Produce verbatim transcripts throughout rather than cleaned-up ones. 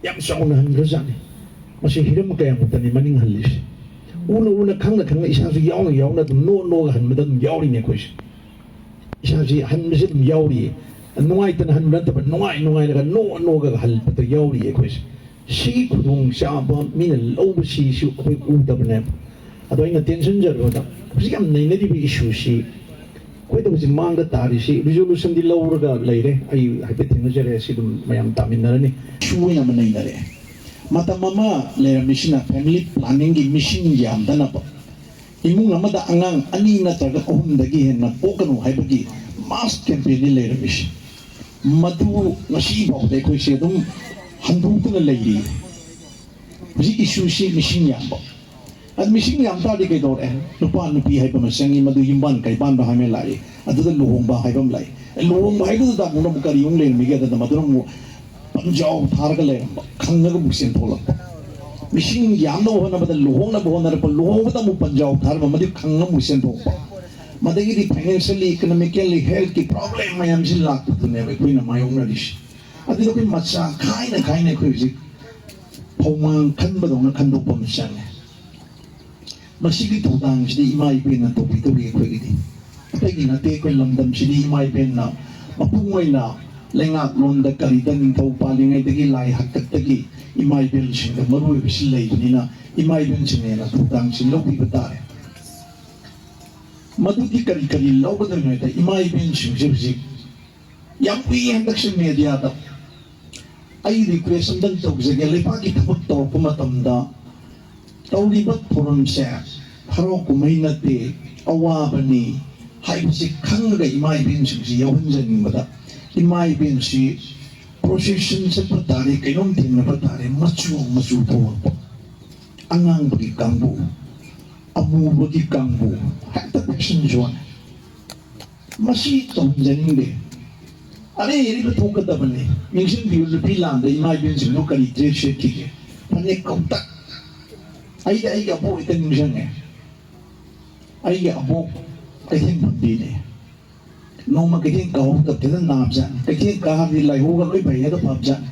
ꯌꯥꯝ ꯆꯥꯎꯅ ꯍꯟꯈ꯭ꯔꯖꯥꯠꯅꯤ꯫ ꯃꯁꯤ ꯍꯤꯔꯝ ꯀꯌꯥꯃꯨꯛꯇꯅꯤ ꯃꯅꯤꯡ ꯍꯜꯂꯤꯁꯦ꯫ ꯎꯅ ꯎꯅ, ꯈꯪꯅ ꯈꯪꯅ, ꯏꯁꯥꯁꯨ ꯌꯥꯎꯅ ꯌꯥꯎꯅ ꯑꯗꯨꯝ ꯅꯣꯛ ꯅꯣꯛꯑꯒ ꯍꯟꯕꯗ ꯑꯗꯨꯝ ꯌꯥꯎꯔꯤꯅꯦ ꯑꯩꯈꯣꯏꯁꯦ꯫ ꯏꯁꯥꯁꯤ ꯍꯟꯕꯁꯦ ꯑꯗꯨꯝ ꯌꯥꯎꯔꯤꯌꯦ꯫ ꯅꯨꯡꯉꯥꯏꯇꯅ ꯍꯟꯕ ꯅꯠꯇꯕ, ꯅꯨꯡꯉꯥꯏ ꯅꯨꯡꯉꯥꯏꯔꯒ ꯅꯣꯛ ꯅꯣꯛꯑꯒ ꯍꯜꯂꯛꯄꯗ ꯌꯥꯎꯔꯤꯌꯦ ꯑꯩꯈꯣꯏꯁꯦ꯫ ꯁꯤꯒꯤ ꯈꯨꯗꯣꯡꯆꯥꯕ ꯃꯤꯅ ꯂꯧꯕꯁꯤꯁꯨ ꯑꯩꯈꯣꯏ ꯎꯗꯕꯅꯦꯕ꯫ ꯑꯗꯣ ꯑꯩꯅ ꯇꯦꯟꯁꯤꯟꯖꯔꯕꯗ, ꯍꯧꯖꯤꯛ ꯌꯥꯝ ꯅꯩꯅꯔꯤꯕ ꯏꯁꯨꯁꯤ, ꯑꯩꯈꯣꯏꯗ ꯍꯧꯖꯤꯛ ꯃꯥꯡꯗ ꯇꯥꯔꯤꯁꯤ, ꯔꯤꯖꯣꯂꯨꯁꯟꯗꯤ ꯂꯧꯔꯒ ꯂꯩꯔꯦ, ꯑꯩ ꯍꯥꯏꯐꯦꯠ ꯊꯦꯡꯅꯖꯔꯦ, ꯑꯁꯤ ꯑꯗꯨꯝ ꯃꯌꯥꯝ ꯇꯥꯃꯤꯟꯅꯔꯅꯤ꯫ ꯏꯁꯨ ꯑꯣꯏꯅ ꯑꯃ ꯅꯩꯅꯔꯛꯑꯦ꯫ ꯃꯇꯝ ꯑꯃ ꯂꯩꯔꯝꯃꯤꯁꯤꯅ ꯐꯦꯃꯤꯂꯤ ꯄ꯭ꯂꯥꯅꯤꯡꯒꯤ ꯃꯤꯁꯤꯡ ꯌꯥꯝꯗꯅꯕ, ꯏꯃꯨꯡ ꯑꯃꯗ ꯑꯉꯥꯡ ꯑꯅꯤ ꯅꯠꯇ꯭ꯔꯒ ꯑꯍꯨꯝꯗꯒꯤ ꯍꯦꯟꯅ ꯄꯣꯛꯀꯅꯨ ꯍꯥꯏꯕꯒꯤ ꯃꯥꯁ ꯀꯦꯝꯄꯦꯟꯅꯤ ꯂꯩꯔꯝꯃꯤꯁꯤ꯫ ꯃꯗꯨ ꯉꯁꯤ ꯐꯥꯎꯗ ꯑꯩꯈꯣꯏꯁꯦ ꯑꯗꯨꯝ ꯍꯟꯗꯣꯛꯇꯨꯅ ꯂꯩꯔꯤ꯫ ꯍꯧꯖꯤꯛ ꯏꯁꯨꯁꯤ ꯃꯤꯁꯤꯡ ꯌꯥꯝꯕ꯫ ꯑꯗꯨ ꯃꯤꯁꯤꯡ ꯌꯥꯝ ꯇꯥꯔꯗꯤ ꯀꯩꯗꯧꯔꯦ? ꯅꯨꯄꯥ ꯅꯨꯄꯤ ꯍꯥꯏꯕ ꯑꯃ ꯆꯪꯉꯤ, ꯃꯗꯨ ꯌꯨꯝꯕꯥꯟ ꯀꯩꯕꯥꯟꯕ ꯍꯥꯏꯕ ꯑꯃ ꯂꯥꯛꯏ, ꯑꯗꯨꯗ ꯂꯨꯍꯣꯡꯕ ꯍꯥꯏꯕ ꯑꯃ ꯂꯥꯛꯏ꯫ ꯂꯨꯍꯣꯡꯕ ꯍꯥꯏꯕꯗꯨꯗ ꯑꯃꯨꯛ ꯀꯔꯤ ꯑꯃꯨꯛ ꯂꯩꯔꯝꯃꯤꯒꯦ? ꯑꯗꯨꯗ ꯃꯗꯨꯅ ꯑꯃꯨꯛ ꯄꯟꯖꯥꯎ ꯊꯥꯔꯒ ꯂꯩꯔꯝꯕ, ꯈꯪꯉꯒ ꯑꯃꯨꯛ ꯆꯦꯟꯊꯣꯛꯂꯛꯄ꯫ ꯃꯤꯁꯤꯡ ꯌꯥꯝꯅꯕ ꯍꯣꯠꯅꯕꯗ ꯂꯨꯍꯣꯡꯅꯕ ꯍꯣꯠꯅꯔꯛꯄ, ꯂꯨꯍꯣꯡꯕꯗ ꯑꯃꯨꯛ ꯄꯟꯖꯥꯎ ꯊꯥꯔꯝꯕ, ꯃꯗꯨ ꯈꯪꯉ ꯑꯃꯨꯛ ꯆꯦꯟꯊꯣꯛꯄ꯫ ꯃꯗꯒꯤꯗꯤ ꯐꯥꯏꯅꯥꯟꯁꯤꯌꯦꯜꯂꯤ, ꯏꯀꯣꯅꯣꯃꯤꯀꯦꯜꯂꯤ, ꯍꯦꯜꯊꯀꯤ ꯄ꯭ꯔꯣꯕ꯭ꯂꯦꯝ ꯃꯌꯥꯝꯁꯤ ꯂꯥꯛꯄꯗꯨꯅꯦꯕ ꯑꯩꯈꯣꯏꯅ ꯃꯥꯌꯣꯛꯅꯔꯤꯁꯤ꯫ ꯑꯗꯨꯗ ꯑꯩꯈꯣꯏ ꯃꯆꯥ ꯈꯥꯏꯅ ꯈꯥꯏꯅ ꯑꯩꯈꯣꯏ ꯍꯧꯖꯤꯛ ꯐꯧꯃꯥꯡ ꯈꯟꯕꯗꯧꯅ ꯈꯟꯗꯣꯛꯄ ꯑꯃ ꯆꯪꯉꯦ꯫ ꯃꯁꯤꯒꯤ ꯊꯧꯗꯥꯡꯁꯤꯗꯤ ꯏꯃꯥ ꯏꯕꯦꯟꯅ ꯇꯧꯕꯤꯗꯧꯔꯤ ꯑꯩꯈꯣꯏꯒꯤꯗꯤ꯫ ꯑꯇꯩꯒꯤ ꯅꯠꯇꯦ, ꯑꯩꯈꯣꯏ ꯂꯝꯗꯝꯁꯤꯗꯤ ꯏꯃꯥ ꯏꯕꯦꯟꯅ ꯃꯄꯨꯡ ꯑꯣꯏꯅ ꯂꯩꯉꯥꯛꯂꯣꯟꯗ ꯀꯔꯤꯗ ꯅꯤꯡꯊꯧ ꯄꯥꯜꯂꯤꯉꯩꯗꯒꯤ ꯂꯥꯏ ꯍꯥꯛꯇꯛꯇꯒꯤ ꯏꯃꯥ ꯏꯕꯦꯟꯁꯤꯡꯗ ꯃꯔꯨ ꯑꯣꯏꯕꯁꯤ ꯂꯩꯕꯅꯤꯅ ꯏꯃꯥ ꯏꯕꯦꯟꯁꯤꯡꯅ ꯍꯦꯟꯅ ꯊꯧꯗꯥꯡꯁꯤ ꯂꯧꯕꯤꯕ ꯇꯥꯔꯦ꯫ ꯃꯗꯨꯗꯤ ꯀꯔꯤ ꯀꯔꯤ ꯂꯧꯒꯗꯣꯏꯅꯣ ꯍꯥꯏꯗ ꯏꯃꯥ ꯏꯕꯦꯟꯁꯤꯡꯁꯦ ꯍꯧꯖꯤꯛ ꯌꯥꯝ ꯀꯨꯏ ꯍꯟꯗꯛꯁꯦ ꯃꯦꯗꯤꯌꯥꯗ ꯑꯩ ꯔꯤꯀ꯭ꯋꯦꯁ ꯑꯝꯇꯪ ꯇꯧꯖꯒꯦ꯫ ꯂꯩꯕꯥꯛꯀꯤ ꯊꯕꯛ ꯇꯧꯔꯛꯄ ꯃꯇꯝꯗ ꯇꯧꯔꯤꯕ ꯊꯧꯔꯝꯁꯦ ꯍꯔꯥꯎ ꯀꯨꯝꯍꯩ ꯅꯠꯇꯦ, ꯑꯋꯥꯕꯅꯤ ꯍꯥꯏꯕꯁꯤ ꯈꯪꯉꯒ ꯏꯃꯥ ꯏꯕꯦꯟꯁꯤꯡꯁꯤ ꯌꯥꯎꯍꯟꯖꯅꯤꯡꯕꯗ, ꯏꯃꯥ ꯏꯕꯦꯟꯁꯤ ꯄ꯭ꯔꯣꯁꯦꯁꯟ ꯆꯠꯄ ꯇꯥꯔꯦ, ꯀꯩꯅꯣꯝ ꯊꯦꯡꯅꯕ ꯇꯥꯔꯦ, ꯃꯆꯨ ꯃꯆꯨ ꯊꯣꯛꯂꯛꯄ, ꯑꯉꯥꯡꯕꯒꯤ ꯀꯥꯡꯕꯨ, ꯑꯃꯨꯕꯒꯤ ꯀꯥꯡꯕꯨ, ꯍꯦꯛꯇ ꯐꯦꯁꯟ ꯖꯣꯟ꯫ ꯃꯁꯤ ꯇꯧꯍꯟꯖꯅꯤꯡꯗꯦ꯫ ꯑꯔꯩ ꯑꯔꯩꯕ ꯊꯣꯛꯀꯗꯕꯅꯤ꯫ ꯅꯤꯡꯁꯤꯡꯕꯤꯌꯨ, ꯅꯨꯄꯤ ꯂꯥꯟꯗ ꯏꯃꯥ ꯏꯕꯦꯟꯁꯤꯡꯗꯨ ꯀꯔꯤ ꯗ꯭ꯔꯦꯁ ꯁꯦꯠꯈꯤꯒꯦ? ꯐꯅꯦꯛ ꯀꯧꯇꯛ꯫ ꯑꯩꯗꯤ ꯑꯩꯒꯤ ꯑꯕꯣꯛ ꯍꯦꯛꯇ ꯅꯤꯡꯁꯤꯡꯉꯦ꯫ ꯑꯩꯒꯤ ꯑꯕꯣꯛ ꯀꯩꯊꯦꯜ ꯐꯝꯕꯤꯅꯦ꯫ ꯅꯣꯡꯃ ꯀꯩꯊꯦꯜ ꯀꯥꯍꯧꯗꯕꯗ ꯅꯥꯕꯖꯥꯠꯅꯤ꯫ ꯀꯩꯊꯦꯜ ꯀꯥꯔꯗꯤ ꯂꯥꯏꯍꯧꯒ ꯂꯣꯏ ꯐꯩ ꯍꯥꯏꯗꯣ ꯐꯕꯖꯥꯠꯅꯤ꯫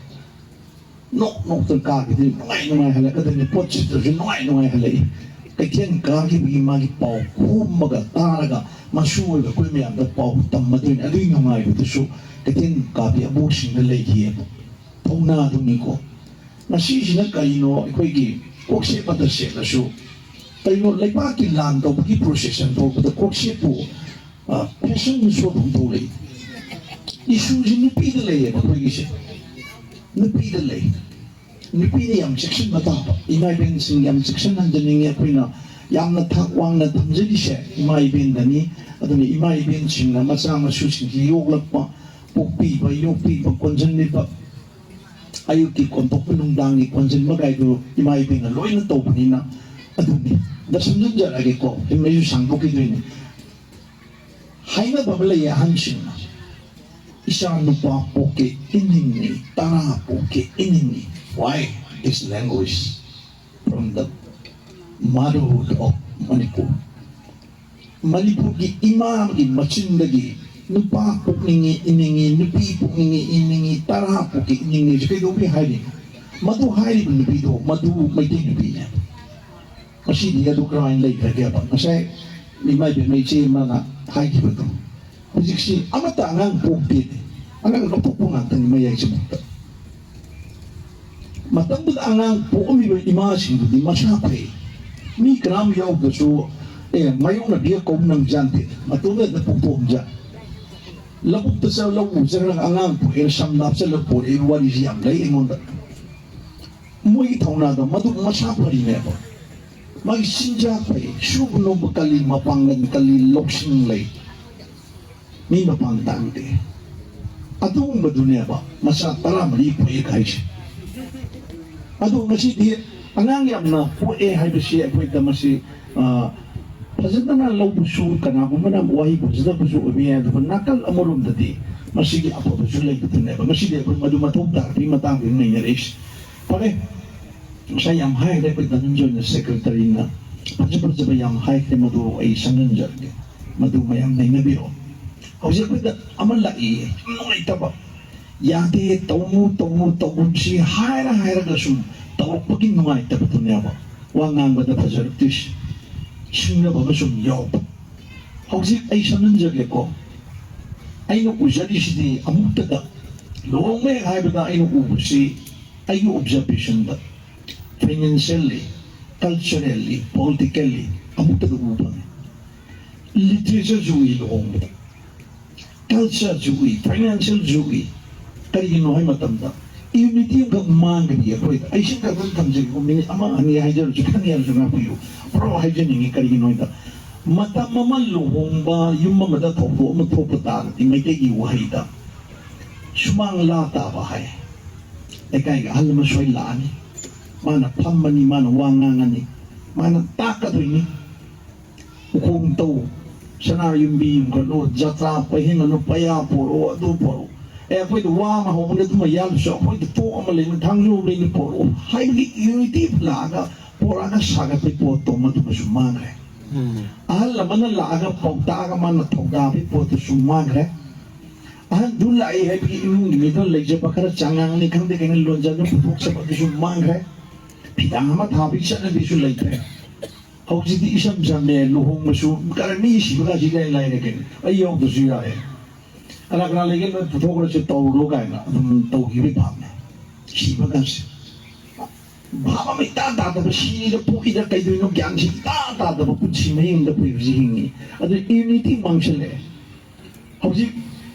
ꯅꯣꯛ ꯅꯣꯛꯇꯅ ꯀꯥꯈꯤꯗꯣꯏꯅꯤ, ꯅꯨꯡꯉꯥꯏ ꯅꯨꯡꯉꯥꯏ ꯍꯜꯂꯛꯀꯗꯣꯏꯅꯤ, ꯄꯣꯠ ꯁꯤꯠꯇ꯭ꯔꯁꯨ ꯅꯨꯡꯉꯥꯏ ꯅꯨꯡꯉꯥꯏ ꯍꯜꯂꯛꯏ꯫ ꯀꯩꯊꯦꯜ ꯀꯥꯈꯤꯕꯒꯤ ꯃꯥꯒꯤ ꯄꯥꯎ ꯈꯣꯝꯃꯒ ꯇꯥꯔꯒ ꯃꯁꯨ ꯑꯣꯏꯕ ꯑꯩꯈꯣꯏ ꯃꯌꯥꯝꯗ ꯄꯥꯎ ꯇꯝꯃꯗꯣꯏꯅꯤ꯫ ꯑꯗꯨꯒꯤ ꯅꯨꯡꯉꯥꯏꯕꯗꯨꯁꯨ ꯀꯩꯊꯦꯜ ꯀꯥꯕꯤ ꯑꯕꯣꯛꯁꯤꯡꯗ ꯂꯩꯈꯤꯑꯕ꯫ ꯊꯧꯅꯥꯗꯨꯅꯤꯀꯣ꯫ ꯉꯁꯤꯁꯤꯅ ꯀꯔꯤꯅꯣ, ꯑꯩꯈꯣꯏꯒꯤ ꯀꯣꯛꯁꯦꯞ ꯑꯃꯗ ꯁꯦꯠꯂꯁꯨ, ꯀꯩꯅꯣ, ꯂꯩꯕꯥꯛꯀꯤ ꯂꯥꯟ ꯇꯧꯕꯒꯤ ꯄ꯭ꯔꯣꯁꯦꯁꯟ ꯊꯣꯛꯄꯗ ꯀꯣꯛꯁꯦꯞꯄꯨ ꯐꯦꯁꯟ ꯁꯣ ꯑꯗꯨꯝ ꯊꯣꯛꯂꯛꯏ꯫ ꯏꯁꯨꯁꯤ ꯅꯨꯄꯤꯗ ꯂꯩꯌꯦꯕ ꯑꯩꯈꯣꯏꯒꯤꯁꯦ, ꯅꯨꯄꯤꯗ ꯂꯩ꯫ ꯅꯨꯄꯤꯅ ꯌꯥꯝ ꯆꯦꯛꯁꯤꯟꯕ ꯇꯥꯕ꯫ ꯏꯃꯥ ꯏꯕꯦꯟꯁꯤꯡ ꯌꯥꯝ ꯆꯦꯛꯁꯤꯟꯍꯟꯖꯅꯤꯡꯉꯤ꯫ ꯑꯩꯈꯣꯏꯅ ꯌꯥꯝꯅ ꯊꯥꯛ ꯋꯥꯡꯅ ꯊꯝꯖꯔꯤꯁꯦ ꯏꯃꯥ ꯏꯕꯦꯟꯗꯅꯤ꯫ ꯑꯗꯨꯅ ꯏꯃꯥ ꯏꯕꯦꯟꯁꯤꯡꯅ ꯃꯆꯥ ꯃꯁꯨꯁꯤꯡꯁꯤ ꯌꯣꯛꯂꯛꯄ, ꯄꯣꯛꯄꯤꯕ, ꯌꯣꯛꯄꯤꯕ, ꯀꯣꯟꯁꯤꯟꯕꯤꯕ, ꯑꯌꯨꯛꯀꯤ ꯀꯣꯟꯊꯣꯛꯄ, ꯅꯨꯡꯗꯥꯡꯒꯤ ꯀꯣꯟꯁꯤꯟꯕ ꯀꯥꯏꯗꯨ ꯏꯃꯥ ꯏꯕꯦꯟꯅ ꯂꯣꯏꯅ ꯇꯧꯕꯅꯤꯅ꯫ ꯑꯗꯨꯅꯤ꯫ ꯑꯗ ꯁꯝꯖꯤꯟꯖꯔꯛꯑꯒꯦꯀꯣ, ꯍꯤꯡꯉꯩꯁꯨ ꯁꯥꯡꯗꯣꯛꯈꯤꯗꯣꯏꯅꯤ꯫ ꯍꯥꯏꯅꯕ ꯑꯃ ꯂꯩꯌꯦ ꯑꯍꯟꯁꯤꯡꯅ, "ꯏꯆꯥ ꯅꯨꯄꯥ ꯄꯣꯛꯀꯦ ꯏꯅꯤꯡꯉꯤ, ꯇꯔꯥ ꯄꯣꯛꯀꯦ ꯏꯅꯤꯡꯉꯤ." Why this language from the motherhood of Manipur? ꯃꯅꯤꯄꯨꯔꯒꯤ ꯏꯃꯥꯒꯤ ꯃꯆꯤꯟꯗꯒꯤ "ꯅꯨꯄꯥ ꯄꯣꯛꯅꯤꯡꯉꯤ ꯏꯅꯤꯡꯉꯤ, ꯅꯨꯄꯤ ꯄꯣꯛꯅꯤꯡꯉꯤ ꯏꯅꯤꯡꯉꯤ, ꯇꯔꯥ ꯄꯣꯛꯀꯦ ꯏꯅꯤꯡꯉꯤ" ꯁꯤ ꯀꯩꯗꯧꯕꯩ ꯍꯥꯏꯔꯤꯅꯣ? ꯃꯗꯨ ꯍꯥꯏꯔꯤꯕ ꯅꯨꯄꯤꯗꯣ ꯃꯗꯨ ꯃꯩꯇꯩ ꯅꯨꯄꯤꯅꯦ꯫ ꯉꯁꯤꯗꯤ ꯑꯗꯨ ꯀꯔꯝꯍꯥꯏꯅ ꯂꯩꯈ꯭ꯔꯒꯦꯕ? ꯉꯁꯥꯏ ꯏꯃꯥ ꯏꯕꯦꯝꯃ ꯏꯆꯦ ꯑꯃꯅ ꯍꯥꯏꯈꯤꯕꯗꯣ, ꯍꯧꯖꯤꯛꯁꯤ ꯑꯃꯠꯇ ꯑꯉꯥꯡ ꯄꯣꯛꯇꯦꯅꯦ꯫ ꯑꯉꯥꯡ ꯂꯧꯊꯣꯛꯄ ꯉꯥꯛꯇꯅꯤ ꯃꯌꯥꯏꯁꯤꯃꯛꯇ꯫ ꯃꯇꯝꯗꯨꯗ ꯑꯉꯥꯡ ꯄꯣꯛꯑꯝꯃꯤꯕ ꯏꯃꯥꯁꯤꯡꯗꯨꯗꯤ ꯃꯁꯥ ꯐꯩ꯫ ꯃꯤ ꯀꯅꯥꯝ ꯌꯥꯎꯗ꯭ꯔꯁꯨ, ꯑꯦ, ꯃꯌꯣꯛꯅꯕꯤꯒ ꯀꯧ ꯅꯪꯖꯥꯟꯗꯦ꯫ ꯃꯇꯣꯝꯗ ꯍꯦꯛꯇ ꯄꯣꯛꯊꯣꯛꯑꯝꯖꯥꯠ꯫ ꯂꯧꯕꯨꯛꯇ ꯆꯠ-, ꯂꯧ ꯎ ꯆꯠꯈ꯭ꯔꯒ ꯑꯉꯥꯡ ꯄꯣꯛꯑꯦꯅ ꯁꯝꯅ ꯍꯥꯞꯆꯜꯂꯒ ꯄꯣꯔꯛꯏ ꯋꯥꯔꯤꯁꯤ ꯌꯥꯝ ꯂꯩ ꯑꯩꯉꯣꯟꯗ꯫ ꯃꯣꯏꯒꯤ ꯊꯧꯅꯥꯗꯣ ꯃꯗꯨ ꯃꯁꯥ ꯐꯔꯤꯅꯦꯕ꯫ ꯃꯥꯒꯤ ꯆꯤꯟꯖꯥꯛ ꯐꯩ, ꯁꯨꯕ ꯅꯣꯝꯕ ꯀꯜꯂꯤ, ꯃꯄꯥꯡꯒꯜ ꯀꯜꯂꯤ, ꯂꯧꯁꯤꯡ ꯂꯩ, ꯃꯤ ꯃꯄꯥꯟ ꯇꯥꯡꯗꯦ꯫ ꯑꯗꯨꯒꯨꯝꯕꯗꯨꯅꯦꯕ ꯃꯆꯥ ꯇꯔꯥꯃꯔꯤ ꯄꯣꯛꯑꯦ ꯍꯥꯏꯁꯦ꯫ ꯑꯗꯣ ꯉꯁꯤꯗꯤ ꯑꯉꯥꯡ ꯌꯥꯝꯅ ꯄꯣꯛꯑꯦ ꯍꯥꯏꯕꯁꯤ ꯑꯩꯈꯣꯏꯗ ꯃꯁꯤ, ꯑ, ꯐꯖꯅ ꯂꯧꯕꯁꯨ, ꯀꯅꯥꯒꯨꯝꯕꯅ ꯋꯥꯍꯩ ꯐꯖꯗꯕꯁꯨ ꯑꯣꯏꯕ ꯌꯥꯏ, ꯑꯗꯨꯕꯨ ꯅꯥꯀꯜ ꯑꯃꯔꯣꯝꯗꯗꯤ ꯃꯁꯤꯒꯤ ꯑꯐꯕꯁꯨ ꯂꯩꯕꯗꯨꯅꯦꯕ꯫ ꯉꯁꯤꯗꯤ ꯑꯩꯈꯣꯏ ꯃꯗꯨ ꯃꯊꯧ ꯇꯥꯔꯛꯄꯒꯤ ꯃꯇꯥꯡꯗ ꯅꯩꯅꯔꯛꯏꯁꯦ꯫ ꯐꯔꯦ, ꯉꯁꯥꯏ ꯌꯥꯝ ꯍꯥꯏꯈ꯭ꯔꯦ ꯑꯩꯈꯣꯏ ꯙꯅꯟꯖꯣꯏꯅ, ꯁꯦꯀ꯭ꯔꯦꯇꯔꯤꯅ ꯐꯖ ꯐꯖꯕ ꯌꯥꯝ ꯍꯥꯏꯈ꯭ꯔꯦ, ꯃꯗꯨ ꯑꯩ ꯁꯝꯖꯤꯟꯖꯔꯒꯦ, ꯃꯗꯨ ꯃꯌꯥꯝ ꯅꯩꯅꯕꯤꯔꯣ꯫ ꯍꯧꯖꯤꯛ ꯑꯩꯈꯣꯏꯗ ꯑꯃ ꯂꯥꯛꯏ, ꯌꯥꯝ ꯅꯨꯡꯉꯥꯏꯇꯕ꯫ ꯌꯥꯗꯦ, ꯇꯧꯅꯨ, ꯇꯧꯅꯨ, ꯇꯧꯒꯨꯝꯁꯤ ꯍꯥꯏꯔ ꯍꯥꯏꯔꯒ ꯁꯨꯝ ꯇꯧꯔꯛꯄꯒꯤ ꯅꯨꯡꯉꯥꯏꯇꯕꯗꯨꯅꯦꯕ ꯋꯥ ꯉꯥꯡꯕꯗ ꯐꯖꯔꯛꯇ꯭ꯔꯤꯁꯦ꯫ ꯁꯤꯡꯅꯕ ꯑꯃ ꯁꯨꯝ ꯌꯥꯎꯕ꯫ ꯍꯧꯖꯤꯛ ꯑꯩ ꯁꯝꯖꯤꯟꯖꯒꯦꯀꯣ꯫ ꯑꯩꯅ ꯎꯖꯔꯤꯁꯤꯗꯤ ꯑꯃꯨꯛꯇꯗ, ꯂꯨꯍꯣꯡꯕ ꯍꯦꯛ ꯍꯥꯏꯕꯗ ꯑꯩꯅ ꯎꯕꯁꯤ, ꯑꯩꯒꯤ ꯑꯣꯕꯖꯔꯕꯦꯁꯟꯗ, ꯐꯥꯏꯅꯥꯟꯁꯤꯌꯦꯜꯂꯤ, ꯀꯜꯆꯔꯦꯜꯂꯤ, ꯄꯣꯂꯤꯇꯤꯀꯦꯜꯂꯤ ꯑꯃꯨꯛꯇꯗ ꯎꯕ ꯐꯪꯉꯤ꯫ ꯂꯤꯇꯔꯦꯆꯔꯁꯨ ꯎꯏ ꯂꯨꯍꯣꯡꯕꯗ, ꯀꯜꯆꯔꯁꯨ ꯎꯏ, ꯐꯥꯏꯅꯥꯟꯁꯤꯌꯦꯜꯁꯨ ꯎꯏ꯫ ꯀꯔꯤꯒꯤꯅꯣ ꯍꯥꯏ ꯃꯇꯝꯗ, ꯌꯨꯅꯤꯇꯤ ꯑꯃꯈꯛ ꯃꯥꯡꯒꯅꯤ ꯑꯩꯈꯣꯏꯗ꯫ ꯑꯩ ꯁꯤ ꯈꯛꯇꯪ ꯊꯝꯖꯒꯦꯀꯣ, ꯃꯤꯅꯤꯠ ꯑꯃ ꯑꯅꯤ ꯍꯥꯏꯖꯔꯁꯨ, ꯈꯤꯇꯪ ꯌꯥꯝꯁꯨ ꯉꯥꯛꯄꯤꯌꯨ꯫ ꯄ꯭ꯔꯣ ꯍꯥꯏꯖꯅꯤꯡꯉꯤ꯫ ꯀꯔꯤꯒꯤꯅꯣ ꯍꯥꯏꯗ, ꯃꯇꯝ ꯑꯃ ꯂꯨꯍꯣꯡꯕ, ꯌꯨꯝ ꯑꯃꯗ ꯊꯧꯗꯣꯛ ꯑꯃ ꯊꯣꯛꯄ ꯇꯥꯔꯗꯤ, ꯃꯩꯇꯩꯒꯤ ꯋꯥꯍꯩꯗ ꯁꯨꯃꯥꯡ ꯂꯥ ꯇꯥꯕ ꯍꯥꯏ꯫ ꯂꯩꯀꯥꯏꯒꯤ ꯑꯍꯜ ꯑꯃ ꯁꯣꯏ ꯂꯥꯛꯑꯅꯤ, ꯃꯥꯅ ꯐꯝꯃꯅꯤ, ꯃꯥꯅ ꯋꯥ ꯉꯥꯡꯉꯅꯤ, ꯃꯥꯅ ꯇꯥꯛꯀꯗꯣꯏꯅꯤ꯫ ꯎꯈꯣꯡ ꯇꯧ, ꯁꯅꯥ ꯌꯨꯝꯕꯤ ꯌꯨꯝꯈꯠꯂꯨ, ꯖꯇ꯭ꯔꯥ ꯄꯩꯍꯦꯟꯒꯅꯨ, ꯄꯩꯌꯥ ꯄꯣꯔꯛꯑꯣ, ꯑꯗꯨ ꯄꯣꯔꯛꯑꯣ꯫ ꯑꯦ, ꯑꯩꯈꯣꯏꯗ ꯋꯥ ꯑꯃ ꯍꯧꯕꯅꯦ, ꯑꯗꯨꯃ ꯌꯥꯜꯂꯨꯁꯨ, ꯑꯩꯈꯣꯏꯗ ꯇꯣꯛ ꯑꯃ ꯂꯩꯕꯅꯦ, ꯊꯥꯡꯖꯨ ꯂꯩꯅꯤ, ꯄꯣꯔꯛꯑꯣ ꯍꯥꯏꯕꯒꯤ ꯌꯨꯅꯤꯇꯤ ꯂꯥꯛꯑꯒ ꯄꯣꯔꯛꯑꯒ ꯁꯥꯒꯠꯄꯒꯤ ꯄꯣꯠꯇꯣ ꯃꯗꯨꯃꯁꯨ ꯃꯥꯡꯈ꯭ꯔꯦ꯫ ꯎꯝ꯫ ꯑꯍꯜ ꯑꯃꯅ ꯂꯥꯛꯑꯒ ꯄꯥꯎꯇꯥꯛꯑꯒ ꯃꯥꯅ ꯊꯧꯗꯥꯕꯒꯤ ꯄꯣꯠꯇꯨꯁꯨ ꯃꯥꯡꯈ꯭ꯔꯦ꯫ ꯑꯍꯟꯗꯨ ꯂꯥꯛꯏ ꯍꯥꯏꯕꯒꯤ ꯏꯃꯨꯡꯒꯤ ꯃꯤꯗꯨꯅ ꯂꯩꯖꯕ ꯈꯔ ꯆꯉꯥꯡꯅꯤ ꯈꯪꯗꯦ, ꯀꯩꯅꯣ ꯂꯣꯟꯖꯕ ꯄꯨꯊꯣꯛꯆꯕ ꯑꯗꯨꯁꯨ ꯃꯥꯡꯈ꯭ꯔꯦ꯫ ꯐꯤꯗꯥ ꯑꯃ ꯊꯥꯕꯒꯤ ꯆꯠꯅꯕꯤꯁꯨ ꯂꯩꯇ꯭ꯔꯦ꯫ ꯍꯧꯖꯤꯛꯇꯤ ꯏꯁꯝ ꯁꯝꯃꯦ, ꯂꯨꯍꯣꯡꯕꯁꯨ ꯀꯔ-, ꯃꯤ ꯁꯤꯕꯒꯁꯤ ꯂꯩ ꯂꯩꯔꯦ ꯀꯩꯅꯣ, ꯑꯩ ꯌꯥꯎꯗ꯭ꯔꯁꯨ ꯌꯥꯔꯦ꯫ ꯀꯅꯥ ꯀꯅꯥ ꯂꯩꯒꯦ ꯅꯣꯏ ꯄꯨꯊꯣꯛꯈ꯭ꯔꯁꯤ ꯇꯧꯔꯨꯔꯣ ꯀꯥꯏꯅ ꯑꯗꯨꯝ ꯇꯧꯈꯤꯕꯒꯤ ꯚꯥꯕꯅꯦ꯫ ꯁꯤꯕꯒꯁꯦ ꯚꯥꯕ ꯑꯃ ꯏꯇꯥ ꯇꯥꯗꯕ, ꯁꯤꯔꯤꯔ ꯄꯣꯛꯏꯔ ꯀꯩꯗꯣꯏꯅꯣ ꯒ꯭ꯌꯥꯟꯁꯤ ꯏꯇꯥ ꯇꯥꯗꯕ ꯄꯨꯟꯁꯤ ꯃꯍꯤꯡꯗ ꯑꯩꯈꯣꯏ ꯍꯧꯖꯤꯛ ꯍꯤꯡꯉꯤ꯫ ꯑꯗꯨ ꯌꯨꯅꯤꯇꯤ ꯃꯥꯡꯁꯤꯜꯂꯛꯑꯦ꯫ ꯍꯧꯖꯤꯛ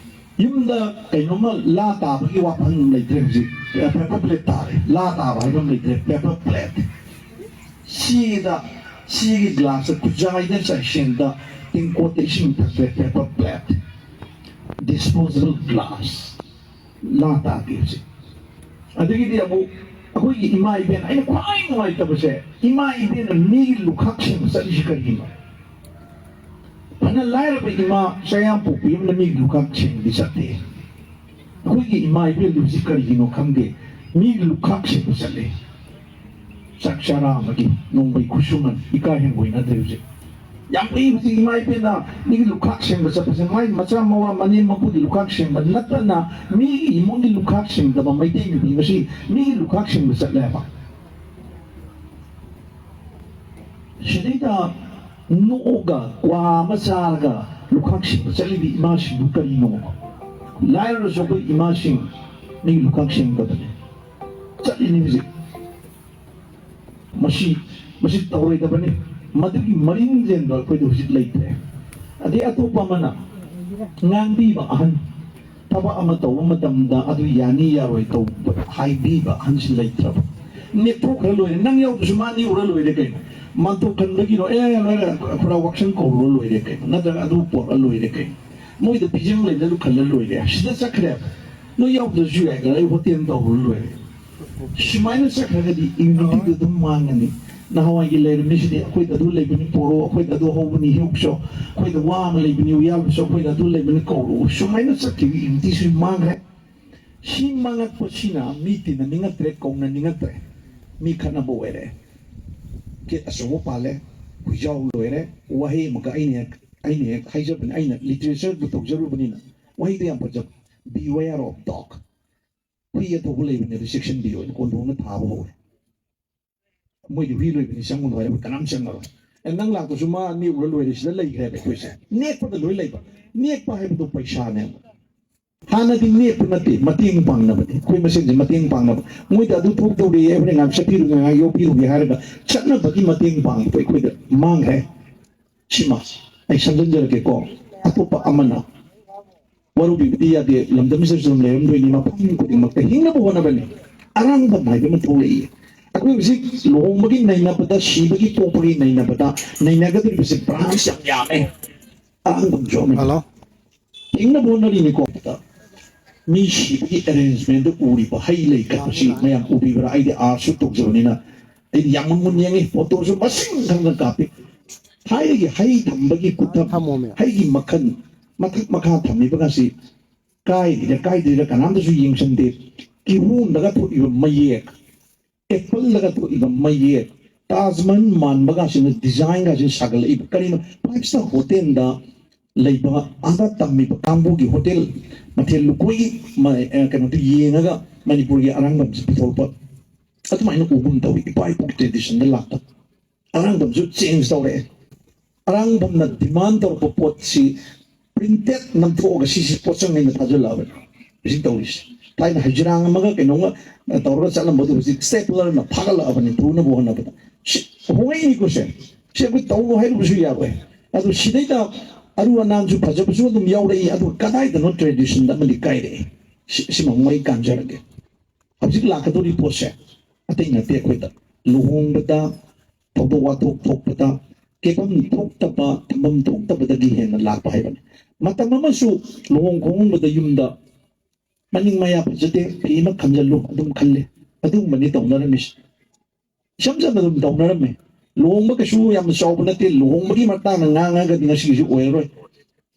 ꯌꯨꯝꯗ ꯀꯩꯅꯣꯝꯃ ꯂꯥ ꯇꯥꯕꯒꯤ ꯋꯥꯐꯝ ꯂꯩꯇ꯭ꯔꯦ꯫ ꯍꯧꯖꯤꯛ ꯄꯦꯄꯔ ꯄ꯭ꯂꯦꯠ ꯇꯥꯔꯦ, ꯂꯥ ꯇꯥꯕ ꯍꯥꯏꯕ ꯑꯃ ꯂꯩꯇ꯭ꯔꯦ, ꯄꯦꯄꯔ ꯄ꯭ꯂꯦꯠ꯫ ꯁꯤꯗ, ꯁꯤꯒꯤ ꯒ꯭ꯂꯥꯁꯇ, ꯈꯨꯖꯥꯏꯗ, ꯆꯥꯏꯁꯦꯟꯗ, ꯇꯦꯡꯀꯣꯠꯇ ꯏꯁꯤꯡ ꯊꯛꯇ꯭ꯔꯦ, ꯄꯦꯄꯔ ꯄ꯭ꯂꯦꯠ, ꯗꯤꯁꯄꯣꯖꯦꯕꯜ ꯒ꯭ꯂꯥꯁ꯫ ꯂꯥ ꯇꯥꯗꯦ ꯍꯧꯖꯤꯛ꯫ ꯑꯗꯒꯤꯗꯤ ꯑꯃꯨꯛ ꯑꯩꯈꯣꯏꯒꯤ ꯏꯃꯥ ꯏꯕꯦꯟ, ꯑꯩꯅ ꯈ꯭ꯋꯥꯏ ꯅꯨꯡꯉꯥꯏꯇꯕꯁꯦ, ꯏꯃꯥ ꯏꯕꯦꯟꯅ ꯃꯤꯒꯤ ꯂꯨꯈꯥꯛ ꯁꯦꯡꯕ ꯆꯠꯂꯤꯁꯤ ꯀꯔꯤꯒꯤꯅꯣ? ꯐꯅ ꯂꯥꯏꯔꯕ ꯏꯃꯥ ꯆꯌꯥꯝ ꯄꯣꯛꯄꯤ ꯑꯃꯅ ꯃꯤꯒꯤ ꯂꯨꯈꯥꯛ ꯁꯦꯡꯕꯗꯤ ꯆꯠꯇꯦ꯫ ꯑꯩꯈꯣꯏꯒꯤ ꯏꯃꯥ ꯏꯕꯦꯟꯗꯨ ꯍꯧꯖꯤꯛ ꯀꯔꯤꯒꯤꯅꯣ ꯈꯪꯗꯦ, ꯃꯤꯒꯤ ꯂꯨꯈꯥꯛ ꯁꯦꯡꯕ ꯆꯠꯂꯦ꯫ ꯆꯥꯛ ꯆꯔꯥ ꯑꯃꯒꯤ ꯅꯣꯡꯃꯩ ꯈꯨꯠꯁꯨꯃꯟ ꯏꯀꯥꯏ ꯍꯪꯒꯣꯏꯅꯗ꯭ꯔꯦ ꯍꯧꯖꯤꯛ꯫ ꯌꯥꯝ ꯀꯨꯏ ꯍꯧꯖꯤꯛ ꯏꯃꯥ ꯏꯕꯦꯟꯅ ꯃꯤꯒꯤ ꯂꯨꯈꯥꯛ ꯁꯦꯡꯕ ꯆꯠꯄꯁꯦ, ꯃꯥꯏ ꯃꯆꯥ ꯃꯋꯥ ꯃꯅꯦꯝ ꯃꯀꯨꯒꯤ ꯂꯨꯈꯥꯛ ꯁꯦꯡꯕ ꯅꯠꯇꯅ ꯃꯤꯒꯤ ꯏꯃꯨꯡꯒꯤ ꯂꯨꯈꯥꯛ ꯁꯦꯡꯗꯕ ꯃꯩꯇꯩ ꯅꯨꯄꯤ ꯉꯁꯤ ꯃꯤꯒꯤ ꯂꯨꯈꯥꯛ ꯁꯦꯡꯕ ꯆꯠꯂꯦ ꯍꯥꯏꯕ꯫ ꯁꯤꯗꯩꯗ ꯅꯣꯛꯑꯒ ꯀ꯭ꯋꯥ ꯑꯃ ꯆꯥꯔꯒ ꯂꯨꯈꯥꯛ ꯁꯦꯡꯕ ꯆꯠꯂꯤꯕ ꯏꯃꯥꯁꯤꯡꯗꯨ ꯀꯔꯤꯅꯣ? ꯂꯥꯏꯔꯔꯁꯨ ꯑꯩꯈꯣꯏ ꯏꯃꯥꯁꯤꯡ ꯃꯤꯒꯤ ꯂꯨꯈꯥꯛ ꯁꯦꯡꯗꯕꯅꯦ꯫ ꯆꯠꯂꯤꯅꯤ ꯍꯧꯖꯤꯛ꯫ ꯃꯁꯤ, ꯃꯁꯤ ꯇꯧꯔꯣꯏꯗꯕꯅꯤ꯫ ꯃꯗꯨꯒꯤ ꯃꯔꯤꯡꯖꯦꯜꯗꯣ ꯑꯩꯈꯣꯏꯗ ꯍꯧꯖꯤꯛ ꯂꯩꯇ꯭ꯔꯦ꯫ ꯑꯗꯩ ꯑꯇꯣꯞꯄ ꯑꯃꯅ ꯉꯥꯡꯕꯤꯕ ꯑꯍꯟ, ꯊꯕꯛ ꯑꯃ ꯇꯧꯕ ꯃꯇꯝꯗ ꯑꯗꯨ ꯌꯥꯅꯤ ꯌꯥꯔꯣꯏ ꯇꯧꯕ ꯍꯥꯏꯕꯤꯕ ꯑꯍꯟꯁꯤ ꯂꯩꯇ꯭ꯔꯕ꯫ ꯅꯦꯛꯊꯣꯛꯈ꯭ꯔ ꯂꯣꯏꯔꯦ꯫ ꯅꯪ ꯌꯥꯎꯗ꯭ꯔꯁꯨ ꯃꯥ ꯅꯦꯛꯎꯔ ꯂꯣꯏꯔꯦ ꯀꯩꯅꯣ꯫ ꯃꯥꯟꯇꯣꯞ ꯈꯟꯕꯒꯤꯔꯣ? ꯑꯦ, ꯂꯣꯏꯔꯦ, ꯈꯨꯔꯥ ꯋꯥꯛꯁꯟ ꯀꯧꯔꯨꯔ ꯂꯣꯏꯔꯦ ꯀꯩꯅꯣ꯫ ꯅꯠꯇ꯭ꯔꯒ ꯑꯗꯨ ꯄꯣꯔꯛꯑ ꯂꯣꯏꯔꯦ ꯀꯩꯅꯣ꯫ ꯃꯣꯏꯗ ꯄꯤꯖꯪ ꯂꯩꯅ ꯑꯗꯨ ꯈꯜꯂ ꯂꯣꯏꯔꯦ꯫ ꯁꯤꯗ ꯆꯠꯈ꯭ꯔꯦꯕ꯫ ꯅꯣꯏ ꯌꯥꯎꯗ꯭ꯔꯁꯨ ꯌꯥꯏ, ꯑꯩ ꯍꯣꯇꯦꯜ ꯇꯧꯔꯨꯔ ꯂꯣꯏꯔꯦ꯫ ꯁꯨꯃꯥꯏꯅ ꯆꯠꯈ꯭ꯔꯒꯗꯤ ꯌꯨꯅꯤꯇꯤꯗꯨ ꯑꯗꯨꯝ ꯃꯥꯡꯉꯅꯤ꯫ ꯅꯍꯥꯟꯋꯥꯏꯒꯤ ꯂꯩꯔꯝꯃꯤꯁꯤꯗꯤ ꯑꯩꯈꯣꯏꯗ ꯑꯗꯨ ꯂꯩꯕꯅꯤ ꯄꯣꯔꯛꯑꯣ, ꯑꯩꯈꯣꯏꯗ ꯑꯗꯨ ꯍꯧꯕꯅꯤ ꯍꯦꯛꯎꯆꯣ, ꯑꯩꯈꯣꯏꯗ ꯋꯥ ꯑꯃ ꯂꯩꯕꯅꯤ ꯎꯌꯥꯜꯂꯨꯆꯣ, ꯑꯩꯈꯣꯏꯗ ꯑꯗꯨ ꯂꯩꯕꯅꯤ ꯀꯧꯔꯛꯑꯣ꯫ ꯁꯨꯃꯥꯏꯅ ꯆꯠꯈꯤꯕ ꯌꯨꯅꯤꯇꯤꯁꯤ ꯃꯥꯡꯈ꯭ꯔꯦ꯫ ꯁꯤ ꯃꯥꯡꯉꯛꯄꯁꯤꯅ ꯃꯤ ꯇꯤꯟꯅꯅꯤꯡꯉꯛꯇ꯭ꯔꯦ, ꯀꯧꯅꯅꯤꯡꯉꯛꯇ꯭ꯔꯦ, ꯃꯤ ꯈꯠꯅꯕ ꯑꯣꯏꯔꯦ꯫ ꯒꯦꯠ ꯑꯆꯧꯕ ꯄꯥꯜꯂꯦ, ꯍꯨꯏꯖꯥꯎ ꯂꯣꯏꯔꯦ꯫ ꯋꯥꯍꯩ ꯑꯃꯒ ꯑꯩꯅ ꯍꯦꯛ, ꯑꯩꯅ ꯍꯦꯛ ꯍꯥꯏꯖꯕꯅꯤ, ꯑꯩꯅ ꯂꯤꯇꯔꯦꯆꯔꯕꯨ ꯇꯧꯖꯔꯨꯕꯅꯤꯅ ꯋꯥꯍꯩꯗꯣ ꯌꯥꯝ ꯐꯖꯕ, "Beware of dog"꯫ ꯍꯨꯏ ꯑꯊꯧꯕ ꯂꯩꯕꯅꯦ, ꯑꯗꯨ ꯆꯦꯛꯁꯤꯟꯕꯤꯌꯨ ꯍꯥꯏꯅ ꯀꯣꯟꯊꯣꯡꯅ ꯊꯥꯕ ꯍꯧꯔꯦ꯫ ꯃꯣꯏꯗꯤ ꯍꯨꯏ ꯂꯣꯏꯕꯅꯤ, ꯆꯪꯉꯨꯅꯨ ꯍꯥꯏꯔꯕ ꯀꯅꯥꯝ ꯆꯪꯉꯔꯣꯏ꯫ ꯑꯦ, ꯅꯪ ꯂꯥꯛꯄꯁꯨ ꯃꯥ ꯅꯦꯛꯎꯔ ꯂꯣꯏꯔꯦ, ꯁꯤꯗ ꯂꯩꯈ꯭ꯔꯦꯕ ꯑꯩꯈꯣꯏꯁꯦ꯫ ꯅꯦꯛꯄꯗ ꯂꯣꯏ ꯂꯩꯕ꯫ ꯅꯦꯛꯄ ꯍꯥꯏꯕꯗꯣ ꯄꯩꯁꯥꯅꯦꯕ꯫ ꯍꯥꯟꯅꯗꯤ ꯅꯦꯛꯄ ꯅꯠꯇꯦ, ꯃꯇꯦꯡ ꯄꯥꯡꯅꯕꯅꯤ꯫ ꯑꯩꯈꯣꯏ ꯃꯁꯦꯟꯁꯦ ꯃꯇꯦꯡ ꯄꯥꯡꯅꯕ꯫ ꯃꯣꯏꯗ ꯑꯗꯨ ꯊꯣꯛꯇꯧꯔꯤ, ꯑꯩꯈꯣꯏꯅ ꯉꯥꯏꯍꯥꯛ ꯆꯠꯄꯤꯔꯨꯒꯦ, ꯉꯥꯏꯍꯥꯛ ꯌꯣꯛꯄꯤꯔꯨꯒꯦ ꯍꯥꯏꯔꯒ ꯆꯠꯅꯕꯒꯤ ꯃꯇꯦꯡ ꯄꯥꯡꯕꯗꯣ ꯑꯩꯈꯣꯏꯗ ꯃꯥꯡꯈ꯭ꯔꯦ꯫ ꯁꯤꯃ ꯑꯩ ꯁꯝꯖꯤꯟꯖꯔꯒꯦꯀꯣ꯫ ꯑꯇꯣꯞꯄ ꯑꯃꯅ ꯋꯥꯔꯧꯕꯤꯕꯗꯤ ꯌꯥꯗꯦ, ꯂꯝꯗꯝꯁꯤꯗꯁꯨ ꯑꯗꯨꯝ ꯂꯩꯔꯝꯗꯣꯏꯅꯤ, ꯃꯐꯝ ꯈꯨꯗꯤꯡꯃꯛꯇ ꯍꯤꯡꯅꯕ ꯍꯣꯠꯅꯕꯅꯤ꯫ ꯑꯔꯥꯡꯕꯝ ꯍꯥꯏꯕ ꯑꯃ ꯊꯣꯛꯂꯛꯏ꯫ ꯑꯩꯈꯣꯏ ꯍꯧꯖꯤꯛ ꯂꯨꯍꯣꯡꯕꯒꯤ ꯅꯩꯅꯕꯗ, ꯁꯤꯕꯒꯤ ꯄꯣꯛꯄꯒꯤ ꯅꯩꯅꯕꯗ ꯅꯩꯅꯒꯗꯧꯔꯤꯕꯁꯦ ꯕ꯭ꯔꯥꯟꯁ ꯌꯥꯝ ꯌꯥꯝꯃꯦ꯫ ꯑꯔꯥꯡꯕꯝꯁꯨ ꯑꯃꯅꯤ꯫ ꯍꯜꯂꯣ꯫ ꯍꯤꯡꯅꯕ ꯍꯣꯠꯅꯔꯤꯅꯤꯀꯣ꯫ ꯃꯤ ꯁꯤꯕꯒꯤ ꯑꯦꯔꯦꯟꯖꯃꯦꯟꯗ ꯎꯔꯤꯕ ꯍꯩ ꯂꯩ ꯀꯠꯄꯁꯤ ꯃꯌꯥꯝ ꯎꯕꯤꯕ꯭ꯔꯥ? ꯑꯩꯗꯤ ꯑꯥꯔꯠꯁꯨ ꯇꯧꯖꯕꯅꯤꯅ ꯑꯩꯗꯤ ꯌꯥꯝ ꯃꯨꯟ ꯃꯨꯟ ꯌꯦꯡꯉꯤ, ꯐꯣꯇꯣꯁꯨ ꯃꯁꯤꯡ ꯈꯪꯅ ꯀꯥꯞꯄꯤ꯫ ꯊꯥꯏꯅꯒꯤ ꯍꯩ ꯊꯝꯕꯒꯤ ꯈꯨꯊꯝ, ꯊꯝꯃꯣꯃꯦ꯫ ꯍꯩꯒꯤ ꯃꯈꯜ, ꯃꯊꯛ ꯃꯈꯥ ꯊꯝꯃꯤꯕꯒꯁꯤ ꯀꯥꯏꯔꯤꯔ ꯀꯥꯏꯗ꯭ꯔꯤꯔ ꯀꯅꯥꯝꯇꯁꯨ ꯌꯦꯡꯁꯤꯟꯗꯦ꯫ ꯀꯤꯍꯣꯝꯗꯒ ꯊꯣꯛꯏꯕ ꯃꯌꯦꯛ, ꯑꯦꯄꯜꯗꯒ ꯊꯣꯛꯏꯕ ꯃꯌꯦꯛ, ꯇꯥꯖ ꯃꯍꯜ ꯃꯥꯟꯕꯒꯁꯤꯅ, ꯗꯤꯖꯥꯏꯟꯒꯁꯤꯅ ꯁꯥꯒꯠꯂꯛꯏꯕ ꯀꯔꯤꯅꯣ? ꯐꯥꯏꯚ ꯁ꯭ꯇꯥꯔ ꯍꯣꯇꯦꯜꯗ ꯂꯩꯕ, ꯑꯥꯗ ꯇꯝꯃꯤꯕ ꯀꯥꯡꯕꯨꯒꯤ ꯍꯣꯇꯦꯜ ꯃꯊꯦꯜ ꯂꯨꯀꯣꯏꯒꯤ ꯃ-, ꯑ, ꯀꯩꯅꯣꯗꯨ ꯌꯦꯡꯉꯒ ꯃꯅꯤꯄꯨꯔꯒꯤ ꯑꯔꯥꯡꯕꯝꯁꯤ ꯄꯨꯊꯣꯔꯛꯄ, ꯑꯗꯨꯃꯥꯏꯅ ꯎꯒꯨꯝ ꯇꯧꯏ꯫ ꯏꯄꯥ ꯏꯄꯨꯒꯤ ꯇ꯭ꯔꯦꯗꯤꯁꯟꯗ ꯂꯥꯛꯄ ꯑꯔꯥꯡꯕꯝꯁꯨ ꯆꯦꯟꯖ ꯇꯧꯔꯛꯑꯦ꯫ ꯑꯔꯥꯡꯕꯝꯅ ꯗꯤꯃꯥꯟ ꯇꯧꯔꯛꯄ ꯄꯣꯠꯁꯤ ꯄ꯭ꯔꯤꯟꯇꯦꯠ ꯅꯝꯊꯣꯛꯑꯒ ꯁꯤꯁꯤ ꯄꯣꯠꯆꯪ ꯍꯥꯏꯅ ꯊꯥꯖꯤꯜꯂꯛꯑꯕꯅꯤ꯫ ꯍꯧꯖꯤꯛ ꯇꯧꯔꯤꯁꯦ, ꯊꯥꯏꯅ ꯍꯩꯖꯤꯔꯥꯡ ꯑꯃꯒ ꯀꯩꯅꯣꯝꯒ ꯇꯧꯔꯒ ꯆꯠꯂꯝꯕꯗꯨ ꯍꯧꯖꯤꯛ ꯁ꯭ꯇꯦꯄꯂꯔꯅ ꯐꯥꯒꯠꯂꯛꯑꯕꯅꯤ ꯄꯨꯅꯕ ꯍꯣꯠꯅꯕꯗ꯫ ꯁꯤ ꯍꯣꯡꯉꯛꯏꯅꯤꯀꯣ ꯁꯦ꯫ ꯁꯤ ꯑꯩꯈꯣꯏ ꯇꯧꯔꯣ ꯍꯥꯏꯔꯨꯕꯁꯨ ꯌꯥꯔꯣꯏ꯫ ꯑꯗꯨ ꯁꯤꯗꯩꯗ ꯑꯔꯨ ꯑꯅꯥꯟꯁꯨ ꯐꯖꯕꯁꯨ ꯑꯗꯨꯝ ꯌꯥꯎꯔꯛꯏ꯫ ꯑꯗꯨ ꯀꯗꯥꯏꯗꯅꯣ ꯇ꯭ꯔꯦꯗꯤꯁꯟꯗ ꯑꯃꯗꯤ ꯀꯥꯏꯔꯛꯏ꯫ ꯁꯤ-, ꯁꯤꯃ ꯑꯃꯨꯛ ꯑꯩ ꯀꯥꯟꯖꯔꯒꯦ꯫ ꯍꯧꯖꯤꯛ ꯂꯥꯛꯀꯗꯧꯔꯤ ꯄꯣꯠꯁꯦ ꯑꯇꯩ ꯅꯠꯇꯦ, ꯑꯩꯈꯣꯏꯗ ꯂꯨꯍꯣꯡꯕꯗ, ꯊꯧꯗꯣꯛ ꯋꯥꯊꯣꯛ ꯊꯣꯛꯄꯗ ꯀꯦꯐꯝ ꯊꯣꯛꯇꯕ, ꯊꯝꯐꯝ ꯊꯣꯛꯇꯕꯗꯒꯤ ꯍꯦꯟꯅ ꯂꯥꯛꯄ ꯍꯥꯏꯕꯅꯤ꯫ ꯃꯇꯝ ꯑꯃꯁꯨ ꯂꯨꯍꯣꯡ ꯈꯣꯡꯍꯣꯡꯕꯗ ꯌꯨꯝꯗ ꯃꯅꯤꯡ ꯃꯌꯥ ꯐꯖꯗꯦ, ꯐꯤ ꯑꯃ ꯈꯟꯖꯜꯂꯨ, ꯑꯗꯨꯝ ꯈꯜꯂꯦ꯫ ꯑꯗꯨꯒꯨꯝꯕꯅꯤ ꯇꯧꯅꯔꯝꯃꯤꯁꯦ꯫ ꯏꯆꯝ ꯆꯝꯅ ꯑꯗꯨꯝ ꯇꯧꯅꯔꯝꯃꯦ꯫ ꯂꯨꯍꯣꯡꯕ ꯀꯩꯁꯨ ꯌꯥꯝꯅ ꯆꯥꯎꯕ ꯅꯠꯇꯦ꯫ ꯂꯨꯍꯣꯡꯕꯒꯤ ꯃꯇꯥꯡꯗ ꯉꯥꯡꯉꯒꯗꯤ ꯉꯁꯤꯒꯤꯁꯨ ꯑꯣꯏꯔꯔꯣꯏ꯫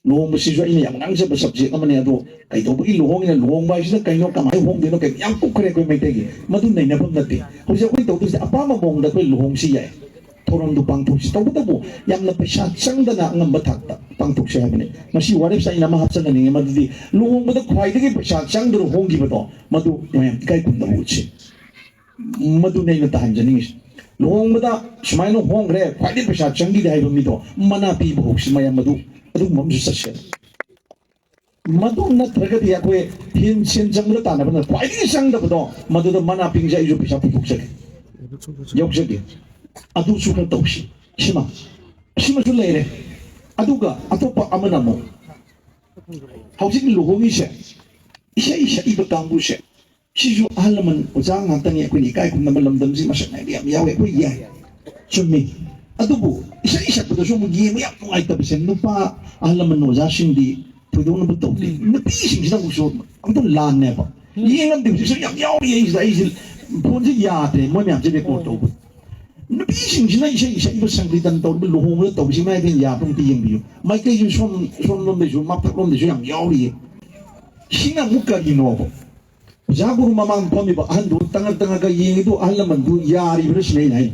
ꯂꯨꯍꯣꯡꯕꯁꯤꯁꯨ ꯑꯩꯅ ꯌꯥꯝ ꯉꯥꯡꯖꯕ ꯁꯕꯖꯦꯛ ꯑꯃꯅꯤ꯫ ꯑꯗꯣ ꯀꯩꯗꯧꯕꯒꯤ ꯂꯨꯍꯣꯡꯉꯤꯅ, ꯂꯨꯍꯣꯡꯕ ꯍꯥꯏꯁꯤꯅ ꯀꯩꯅꯣ, ꯀꯃꯥꯏꯅ ꯍꯣꯡꯗꯣꯏꯅꯣ, ꯀꯩꯅꯣ ꯌꯥꯝ ꯀꯨꯞꯈ꯭ꯔꯦ ꯑꯩꯈꯣꯏ ꯃꯩꯇꯩꯒꯤ꯫ ꯃꯗꯨ ꯅꯩꯅꯐꯝ ꯅꯠꯇꯦ꯫ ꯍꯧꯖꯤꯛ ꯑꯩꯈꯣꯏꯅ ꯇꯧꯗꯣꯏꯁꯦ ꯑꯄꯥꯝꯕ ꯃꯑꯣꯡꯗ ꯑꯩꯈꯣꯏ ꯂꯨꯍꯣꯡꯁꯤ ꯌꯥꯏ, ꯊꯧꯔꯝꯗꯨ ꯄꯥꯡꯊꯣꯛꯁꯤ꯫ ꯇꯧꯕꯇꯕꯨ ꯌꯥꯝꯅ ꯄꯩꯁꯥ ꯆꯪꯗꯅ ꯑꯉꯝꯕ ꯊꯥꯛꯇ ꯄꯥꯡꯊꯣꯛꯁꯤ ꯍꯥꯏꯕꯅꯤ꯫ ꯉꯁꯤ ꯋꯥꯔꯦꯞꯁꯦ ꯑꯩꯅ ꯑꯃ ꯍꯥꯞꯆꯟꯅꯤꯡꯉꯦ, ꯃꯗꯨꯗꯤ ꯂꯨꯍꯣꯡꯕꯗ ꯈ꯭ꯋꯥꯏꯗꯒꯤ ꯄꯩꯁꯥ ꯆꯪꯗꯅ ꯍꯣꯡꯈꯤꯕꯗꯣ ꯃꯗꯨ ꯃꯌꯥꯝ ꯏꯀꯥꯏ ꯈꯨꯝꯅꯕ ꯎꯠꯁꯤ꯫ ꯃꯗꯨꯅꯦ ꯑꯩꯅ ꯇꯥꯍꯟꯖꯅꯤꯡꯉꯤꯁꯦ꯫ ꯂꯨꯍꯣꯡꯕꯗ ꯁꯨꯃꯥꯏꯅ ꯍꯣꯡꯈ꯭ꯔꯦ, ꯈ꯭ꯋꯥꯏꯗꯒꯤ ꯄꯩꯁꯥ ꯆꯪꯈꯤꯗꯦ ꯍꯥꯏꯕ ꯃꯤꯗꯣ ꯃꯅꯥ ꯄꯤꯕ ꯍꯧꯁꯤ ꯃꯌꯥꯝ, ꯃꯗꯨ ꯑꯗꯨꯒꯨꯝꯕ ꯑꯃꯁꯨ ꯆꯠꯁꯦ꯫ ꯃꯗꯨ ꯅꯠꯇ꯭ꯔꯒꯗꯤ ꯑꯩꯈꯣꯏ ꯍꯦꯟ-, ꯁꯦꯟ ꯆꯪꯕꯗ ꯇꯥꯟꯅꯕꯅ ꯈ꯭ꯋꯥꯏꯗꯒꯤ ꯆꯪꯗꯕꯗꯣ, ꯃꯗꯨꯗ ꯃꯅꯥ ꯄꯤꯡꯖ ꯑꯩꯁꯨ ꯄꯩꯁꯥ ꯄꯨꯊꯣꯛꯆꯒꯦ, ꯌꯥꯎꯖꯒꯦ꯫ ꯑꯗꯨꯁꯨ ꯈꯔ ꯇꯧꯁꯤ꯫ ꯁꯤꯃ, ꯁꯤꯃꯁꯨ ꯂꯩꯔꯦ꯫ ꯑꯗꯨꯒ ꯑꯇꯣꯞꯄ ꯑꯃꯅ ꯑꯃꯨꯛ ꯍꯧꯖꯤꯛ ꯂꯨꯍꯣꯡꯉꯤꯁꯦ, ꯏꯁꯩ ꯁꯛꯏꯕ ꯀꯥꯡꯕꯨꯁꯦ, ꯁꯤꯁꯨ ꯑꯍꯜ ꯂꯃꯟ ꯑꯣꯖꯥ ꯉꯥꯛꯇꯅꯤ꯫ ꯑꯩꯈꯣꯏꯅ ꯏꯀꯥꯏ ꯈꯨꯝꯅꯕ ꯂꯝꯗꯝꯁꯤ ꯃꯁꯛ ꯅꯥꯏꯕ ꯌꯥꯝ ꯌꯥꯎꯋꯦ꯫ ꯑꯩꯈꯣꯏ ꯌꯥꯏ, ꯆꯨꯝꯃꯤ꯫ ꯑꯗꯨꯕꯨ ꯏꯁꯩ ꯁꯛꯄꯗꯁꯨ ꯑꯃꯨꯛ ꯌꯦꯡꯕ ꯌꯥꯝ ꯅꯨꯡꯉꯥꯏꯇꯕꯁꯦ, ꯅꯨꯄꯥ ꯑꯍꯜ ꯂꯃꯟ ꯑꯣꯖꯥꯁꯤꯡꯗꯤ ꯊꯣꯏꯗꯣꯛꯅꯕ ꯇꯧꯗꯦ꯫ ꯎꯝ꯫ ꯅꯨꯄꯤꯁꯤꯡꯁꯤꯅ ꯑꯃꯨꯛꯁꯨ ꯑꯃꯨꯛꯇ ꯂꯥꯟꯅꯦꯕ꯫ ꯎꯝ꯫ ꯌꯦꯡꯉꯝꯗꯦ꯫ ꯍꯧꯖꯤꯛꯁꯨ ꯌꯥꯝ ꯌꯥꯎꯔꯤ꯫ ꯑꯩꯁꯤꯗ, ꯑꯩꯁꯦ ꯐꯣꯟꯁꯦ ꯌꯥꯗ꯭ꯔꯦ, ꯃꯣꯏ ꯃꯌꯥꯝꯁꯦ ꯔꯦꯀꯣꯔꯗ ꯇꯧꯕ꯫ ꯅꯨꯄꯤꯁꯤꯡꯁꯤꯅ ꯏꯁꯩ ꯁꯛꯏꯕ, ꯁꯪꯀꯤꯔꯇꯟ ꯇꯧꯔꯤꯕ, ꯂꯨꯍꯣꯡꯕꯗ ꯇꯧꯕꯁꯤ ꯃꯌꯥꯏꯗ ꯌꯥꯕ꯭ꯔꯥ ꯑꯝꯇ ꯌꯦꯡꯕꯤꯌꯨ꯫ ꯃꯥꯏꯀꯩꯁꯨ ꯁꯣꯝ, ꯁꯣꯝꯂꯣꯝꯗꯩꯁꯨ, ꯃꯊꯛꯂꯣꯝꯗꯩꯁꯨ ꯌꯥꯝ ꯌꯥꯎꯔꯤꯌꯦ꯫ ꯁꯤꯅ ꯑꯃꯨꯛ ꯀꯔꯤꯅꯣꯕ? ꯑꯣꯖꯥ ꯒꯨꯔꯨ ꯃꯃꯥꯡ ꯐꯝꯃꯤꯕ ꯑꯍꯟꯗꯨ ꯇꯉꯛ ꯇꯉꯛꯀ ꯌꯦꯡꯉꯤꯗꯨ ꯑꯍꯜ ꯂꯃꯟꯗꯨ ꯌꯥꯔꯤꯕ꯭ꯔꯥ ꯁꯤꯅꯤ ꯑꯩꯅ ꯍꯥꯏ꯫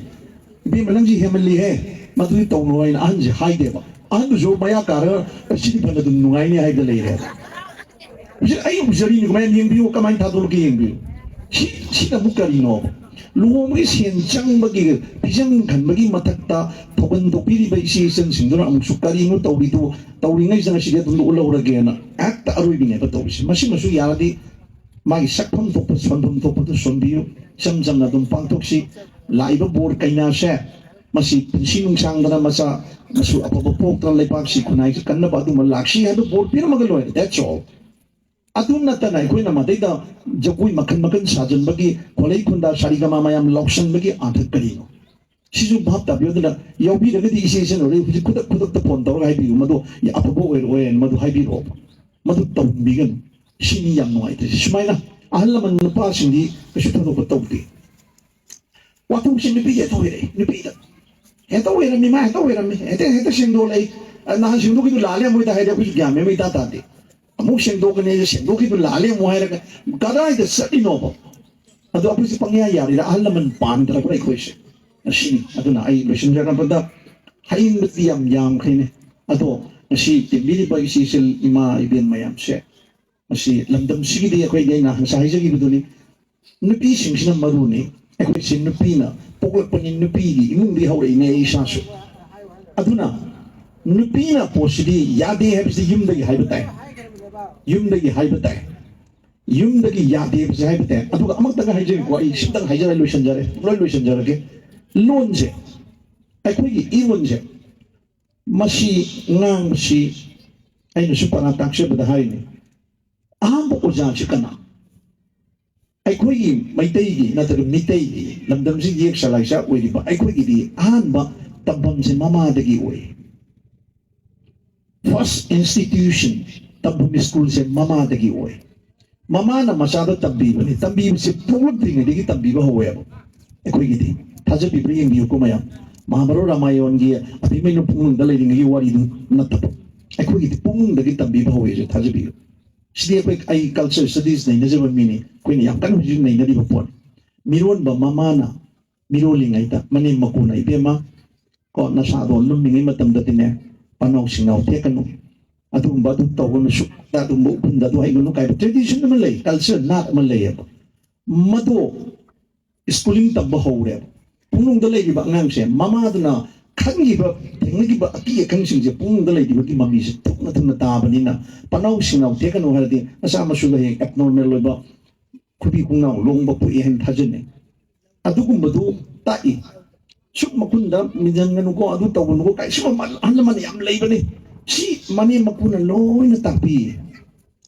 "ꯏꯕꯦꯝꯃ, ꯅꯪꯁꯤ ꯍꯦꯃꯜꯂꯤꯍꯦ, ꯃꯗꯨꯗꯤ ꯇꯧꯅꯨ" ꯍꯥꯏꯅ ꯑꯍꯟꯁꯦ ꯍꯥꯏꯗꯦꯕ꯫ ꯑꯍꯟꯗꯨꯁꯨ ꯃꯌꯥ ꯀꯥꯔꯒ "ꯁꯤꯗꯤ ꯐꯅ ꯑꯗꯨꯝ ꯅꯨꯡꯉꯥꯏꯅꯤ" ꯍꯥꯏꯗ ꯂꯩꯔꯦ꯫ ꯍꯧꯖꯤꯛ ꯑꯩ ꯎꯖꯔꯤꯅꯤ, ꯀꯃꯥꯏꯅ ꯌꯦꯡꯕꯤꯌꯨ, ꯀꯃꯥꯏꯅ ꯊꯥꯗꯣꯛꯂꯒꯦ ꯌꯦꯡꯕꯤꯌꯨ꯫ ꯁꯤ, ꯁꯤꯅ ꯑꯃꯨꯛ ꯀꯔꯤꯅꯣ? ꯂꯨꯍꯣꯡꯕꯒꯤ ꯁꯦꯟ ꯆꯪꯕꯒꯤ, ꯐꯤꯖꯪ ꯈꯟꯕꯒꯤ ꯃꯊꯛꯇ ꯊꯧꯒꯟ ꯊꯣꯛꯄꯤꯔꯤꯕ ꯏꯆꯦ ꯏꯆꯟꯁꯤꯡꯗꯨꯅ ꯑꯃꯨꯛꯁꯨ ꯀꯔꯤꯅꯣ ꯇꯧꯔꯤꯗꯨ? ꯇꯧꯔꯤꯉꯩꯁꯤꯗ ꯉꯁꯤꯗꯤ ꯑꯗꯨꯝ ꯎꯠꯍꯧꯔꯒꯦꯅ ꯍꯦꯛꯇ ꯑꯔꯣꯏꯕꯤꯅꯦꯕ ꯇꯧꯔꯤꯁꯦ꯫ ꯃꯁꯤꯃꯁꯨ ꯌꯥꯔꯗꯤ ꯃꯥꯒꯤ ꯁꯛꯐꯝ ꯊꯣꯛꯄ, ꯁꯣꯟꯐꯝ ꯊꯣꯛꯄꯗꯨ ꯁꯣꯟꯕꯤꯌꯨ꯫ ꯏꯆꯝ ꯆꯝꯅ ꯑꯗꯨꯝ ꯄꯥꯡꯊꯣꯛꯁꯤ꯫ ꯂꯥꯛꯏꯕ ꯕꯣꯔ ꯀꯩꯅꯥꯁꯦ, ꯃꯁꯤ ꯄꯨꯟꯁꯤ ꯅꯨꯡꯁꯥꯡꯗꯅ ꯃꯆꯥ ꯃꯁꯨ ꯑꯐꯕ ꯄꯣꯛꯇꯅ ꯂꯩꯕꯥꯛꯁꯤ ꯈꯨꯟꯅꯥꯏꯁꯤ ꯀꯟꯅꯕ ꯑꯗꯨꯝꯕ ꯂꯥꯛꯁꯤ ꯍꯥꯏꯕ ꯕꯣꯔ ꯄꯤꯔꯝꯃꯒ ꯂꯣꯏꯔꯦ꯫ That's all. ꯑꯗꯨ ꯅꯠꯇꯅ ꯑꯩꯈꯣꯏꯅ ꯃꯗꯩꯗ ꯖꯒꯣꯏ ꯃꯈꯜ ꯃꯈꯜ ꯁꯥꯖꯟꯕꯒꯤ, ꯈꯣꯂꯩ ꯈꯨꯟꯗꯥ ꯁꯥꯔꯤꯒꯃꯥ ꯃꯌꯥꯝ ꯂꯥꯎꯁꯟꯕꯒꯤ ꯑꯥꯔꯊ ꯀꯔꯤꯅꯣ? ꯁꯤꯁꯨ ꯚꯥꯞ ꯇꯥꯕꯤꯌꯨ꯫ ꯑꯗꯨꯅ ꯌꯥꯎꯕꯤꯔꯒꯗꯤ ꯏꯆꯦ ꯏꯆꯟ ꯍꯣꯔꯦꯟ ꯍꯧꯖꯤꯛ ꯈꯨꯗꯛ ꯈꯨꯗꯛꯇ ꯐꯣꯟ ꯇꯧꯔꯒ ꯍꯥꯏꯕꯤꯌꯨ, ꯃꯗꯨ ꯑꯐꯕ ꯑꯣꯏꯔꯣꯏ ꯍꯥꯏꯅ ꯃꯗꯨ ꯍꯥꯏꯕꯤꯔꯛꯑꯣ, ꯃꯗꯨ ꯇꯧꯍꯟꯕꯤꯒꯅꯨ꯫ ꯁꯤꯅꯤ ꯌꯥꯝ ꯅꯨꯡꯉꯥꯏꯇ꯭ꯔꯤꯁꯦ꯫ ꯁꯨꯃꯥꯏꯅ ꯑꯍꯜ ꯂꯃꯟ ꯅꯨꯄꯥꯁꯤꯡꯗꯤ ꯀꯩꯁꯨ ꯊꯣꯏꯗꯣꯛꯄ ꯇꯧꯗꯦ꯫ ꯋꯥꯊꯣꯛꯁꯤ ꯅꯨꯄꯤꯁꯦ ꯍꯦꯛꯇ ꯑꯣꯏꯔꯛꯏ, ꯅꯨꯄꯤꯗ ꯍꯦꯛꯇ ꯑꯣꯏꯔꯝꯃꯤ, ꯃꯥ ꯍꯦꯛꯇ ꯑꯣꯏꯔꯝꯃꯤ, ꯍꯦꯛꯇ ꯍꯦꯛꯇ ꯁꯦꯡꯗꯣꯛꯂꯛꯏ꯫ "ꯑ, ꯅꯍꯥꯟ ꯁꯦꯡꯗꯣꯛꯈꯤꯗꯨ ꯂꯥꯜꯂꯦ" ꯑꯃꯨꯛ ꯍꯦꯛꯇ ꯍꯥꯏꯔꯦ, ꯑꯩꯈꯣꯏꯁꯨ ꯒ꯭ꯌꯥꯟ ꯃꯦꯟ ꯑꯃ ꯏꯇꯥ ꯇꯥꯗꯦ꯫ ꯑꯃꯨꯛ ꯁꯦꯡꯗꯣꯛꯀꯅꯤ, ꯁꯦꯡꯗꯣꯛꯈꯤꯗꯨ ꯂꯥꯜꯂꯦ ꯑꯃꯨꯛ ꯍꯥꯏꯔꯒ ꯀꯗꯥꯏꯗ ꯆꯠꯂꯤꯅꯣꯕ? ꯑꯗꯣ ꯑꯩꯈꯣꯏꯁꯦ ꯄꯪꯌꯥ ꯌꯥꯔꯤꯔ? ꯑꯍꯜ ꯂꯃꯟ ꯄꯥꯟꯗ꯭ꯔꯕ꯭ꯔꯥ ꯑꯩꯈꯣꯏꯁꯦ? ꯑꯁꯤꯅꯤ꯫ ꯑꯗꯨꯅ ꯑꯩ ꯂꯣꯏꯁꯤꯟꯖꯔꯛꯄꯗ ꯍꯥꯏꯅꯤꯡꯕꯗꯤ ꯌꯥꯝ ꯌꯥꯝꯈ꯭ꯔꯦꯅꯦ꯫ ꯑꯗꯣ ꯉꯁꯤ ꯇꯤꯟꯕꯤꯔꯤꯕ ꯏꯆꯦ ꯏꯆꯜ, ꯏꯃꯥ ꯏꯕꯦꯟ ꯃꯌꯥꯝꯁꯦ, ꯃꯁꯤ ꯂꯝꯗꯝꯁꯤꯒꯤꯗꯤ ꯑꯩꯈꯣꯏꯒꯤ, ꯑꯩꯅ ꯉꯁꯥꯏ ꯍꯥꯏꯖꯈꯤꯕꯗꯨꯅꯤ, ꯅꯨꯄꯤꯁꯤꯡꯁꯤꯅ ꯃꯔꯨꯅꯤ꯫ ꯑꯩꯈꯣꯏꯁꯦ ꯅꯨꯄꯤꯅ ꯄꯣꯛꯂꯛꯄꯅꯤ, ꯅꯨꯄꯤꯒꯤ ꯏꯃꯨꯡꯗꯒꯤ ꯍꯧꯔꯛꯏꯅꯦ ꯑꯩ ꯏꯁꯥꯁꯨ꯫ ꯑꯗꯨꯅ ꯅꯨꯄꯤꯅ ꯄꯣꯠꯁꯤꯗꯤ ꯌꯥꯗꯦ ꯍꯥꯏꯕꯁꯤ ꯌꯨꯝꯗꯒꯤ ꯍꯥꯏꯕ ꯇꯥꯏ, ꯌꯨꯝꯗꯒꯤ ꯍꯥꯏꯕ ꯇꯥꯏ꯫ ꯌꯨꯝꯗꯒꯤ ꯌꯥꯗꯦ ꯍꯥꯏꯕꯁꯤ ꯍꯥꯏꯕ ꯇꯥꯏ꯫ ꯑꯗꯨꯒ ꯑꯃꯛꯇꯪ ꯍꯥꯏꯖꯒꯦꯀꯣ, ꯑꯩ ꯁꯤꯝꯇꯪ ꯍꯥꯏꯖꯔ ꯂꯣꯏꯁꯤꯟꯖꯔꯦ, ꯂꯣꯏ ꯂꯣꯏꯁꯤꯟꯖꯔꯒꯦ꯫ ꯂꯣꯟꯁꯦ, ꯑꯩꯈꯣꯏꯒꯤ ꯏꯔꯣꯟꯁꯦ, ꯃꯁꯤ ꯉꯥꯡꯕꯁꯤ ꯑꯩꯅꯁꯨ ꯄꯔꯥ ꯇꯥꯛꯆꯕꯗ ꯍꯥꯏꯅꯤ꯫ ꯑꯍꯥꯟꯕ ꯑꯣꯖꯥꯁꯤ ꯀꯅꯥ? ꯑꯩꯈꯣꯏꯒꯤ ꯃꯩꯇꯩꯒꯤ ꯅꯠꯇ꯭ꯔꯒ ꯃꯤꯇꯩꯒꯤ ꯂꯝꯗꯝꯁꯤ ꯌꯦꯛ ꯁꯂꯥꯏꯁꯥ ꯑꯣꯏꯔꯤꯕ ꯑꯩꯈꯣꯏꯒꯤꯗꯤ ꯑꯍꯥꯟꯕ ꯇꯝꯐꯝꯁꯦ ꯃꯃꯥꯗꯒꯤ ꯑꯣꯏ꯫ First institution, ꯇꯝꯐꯝ ꯁ꯭ꯀꯨꯜꯁꯦ ꯃꯃꯥꯗꯒꯤ ꯑꯣꯏ꯫ ꯃꯃꯥꯅ ꯃꯆꯥꯗ ꯇꯝꯕꯤꯕꯅꯤ꯫ ꯇꯝꯕꯤꯕꯁꯦ ꯄꯣꯛꯂꯛꯇ꯭ꯔꯤꯉꯩꯗꯒꯤ ꯇꯝꯕꯤꯕ ꯍꯧꯋꯦꯕ꯫ ꯑꯩꯈꯣꯏꯒꯤꯗꯤ ꯊꯥꯖꯕꯤꯕ꯭ꯔꯥ ꯌꯦꯡꯕꯤꯌꯨꯀꯣ ꯃꯌꯥꯝ꯫ ꯃꯍꯥꯚꯥꯔꯠ ꯔꯥꯃꯥꯌꯟꯒꯤ ꯑꯕꯤꯃꯟꯌꯨ ꯄꯨꯛꯅꯨꯡꯗ ꯂꯩꯔꯤꯉꯩꯒꯤ ꯋꯥꯔꯤꯗꯨ ꯅꯠꯇꯕ, ꯑꯩꯈꯣꯏꯒꯤꯗꯤ ꯄꯨꯛꯅꯨꯡꯗꯒꯤ ꯇꯝꯕꯤꯕ ꯍꯧꯋꯦꯁꯦ ꯊꯥꯖꯕꯤꯌꯨ꯫ ꯁꯤꯗꯤ ꯑꯩꯈꯣꯏ, ꯑꯩ culture studies ꯅꯩꯅꯖꯕ ꯃꯤꯅꯤ, ꯑꯩꯈꯣꯏꯅ ꯌꯥꯝ ꯀꯟꯅ ꯍꯧꯖꯤꯛ ꯅꯩꯅꯔꯤꯕ ꯄꯣꯠꯅꯤ꯫ ꯃꯤꯔꯣꯟꯕ ꯃꯃꯥꯅ ꯃꯤꯔꯣꯜꯂꯤꯉꯩꯗ ꯃꯅꯦꯝ ꯃꯀꯨꯅ, "ꯏꯕꯦꯝꯃ, ꯀꯣ, ꯅꯁꯥꯗꯣ ꯂꯨꯝꯃꯤꯉꯩ ꯃꯇꯝꯗꯗꯤꯅꯦ, ꯄꯅꯥꯎ ꯁꯤꯡꯅꯥꯎ ꯊꯦꯛꯀꯅꯨ, ꯑꯗꯨꯒꯨꯝꯕ ꯑꯗꯨ ꯇꯧꯒꯅꯨ, ꯁꯨꯛꯇ ꯑꯗꯨꯒꯨꯝꯕ ꯎꯐꯨꯟꯗ ꯑꯗꯨ ꯍꯩꯒꯅꯨ" ꯀꯥꯏꯕ tradition ꯑꯃ ꯂꯩ, culture, ꯅꯥꯠ ꯑꯃ ꯂꯩꯌꯦꯕ꯫ ꯃꯗꯣ schooling ꯇꯝꯕ ꯍꯧꯔꯦꯕ꯫ ꯄꯨꯛꯅꯨꯡꯗ ꯂꯩꯔꯤꯕ ꯑꯉꯥꯡꯁꯦ, ꯃꯃꯥꯗꯨꯅ ꯈꯪꯈꯤꯕ, ꯊꯦꯡꯅꯈꯤꯕ ꯑꯀꯤ ꯑꯈꯪꯁꯤꯡꯁꯦ ꯄꯨꯛꯅꯨꯡꯗ ꯂꯩꯔꯤꯕꯒꯤ ꯃꯃꯤꯁꯦ ꯊꯨꯅ ꯊꯨꯅ ꯇꯥꯕꯅꯤꯅ, "ꯄꯅꯥꯎ ꯁꯤꯡꯅꯥꯎ ꯊꯦꯛꯀꯅꯨ" ꯍꯥꯏꯔꯗꯤ ꯃꯆꯥ ꯃꯁꯨꯗ ꯍꯌꯦꯡ abnormal ꯑꯣꯏꯕ, ꯈꯨꯕꯤ ꯈꯣꯡꯅꯥꯎ ꯂꯣꯡꯕ ꯄꯣꯛꯏ ꯍꯥꯏꯅ ꯊꯥꯖꯅꯩ꯫ ꯑꯗꯨꯒꯨꯝꯕꯗꯨ ꯇꯥꯛꯏ꯫ "ꯁꯨꯛ ꯃꯈꯨꯟꯗ ꯃꯤꯟꯖꯟꯒꯅꯨꯀꯣ, ꯑꯗꯨ ꯇꯧꯒꯅꯨꯀꯣ" ꯀꯥꯏ, ꯁꯤꯒꯨꯝꯕ ꯑꯍꯜ ꯂꯃꯟ ꯌꯥꯝ ꯂꯩꯕꯅꯤ꯫ ꯁꯤ ꯃꯅꯦꯝ ꯃꯀꯨꯅ ꯂꯣꯏꯅ ꯇꯥꯛꯄꯤꯌꯦ꯫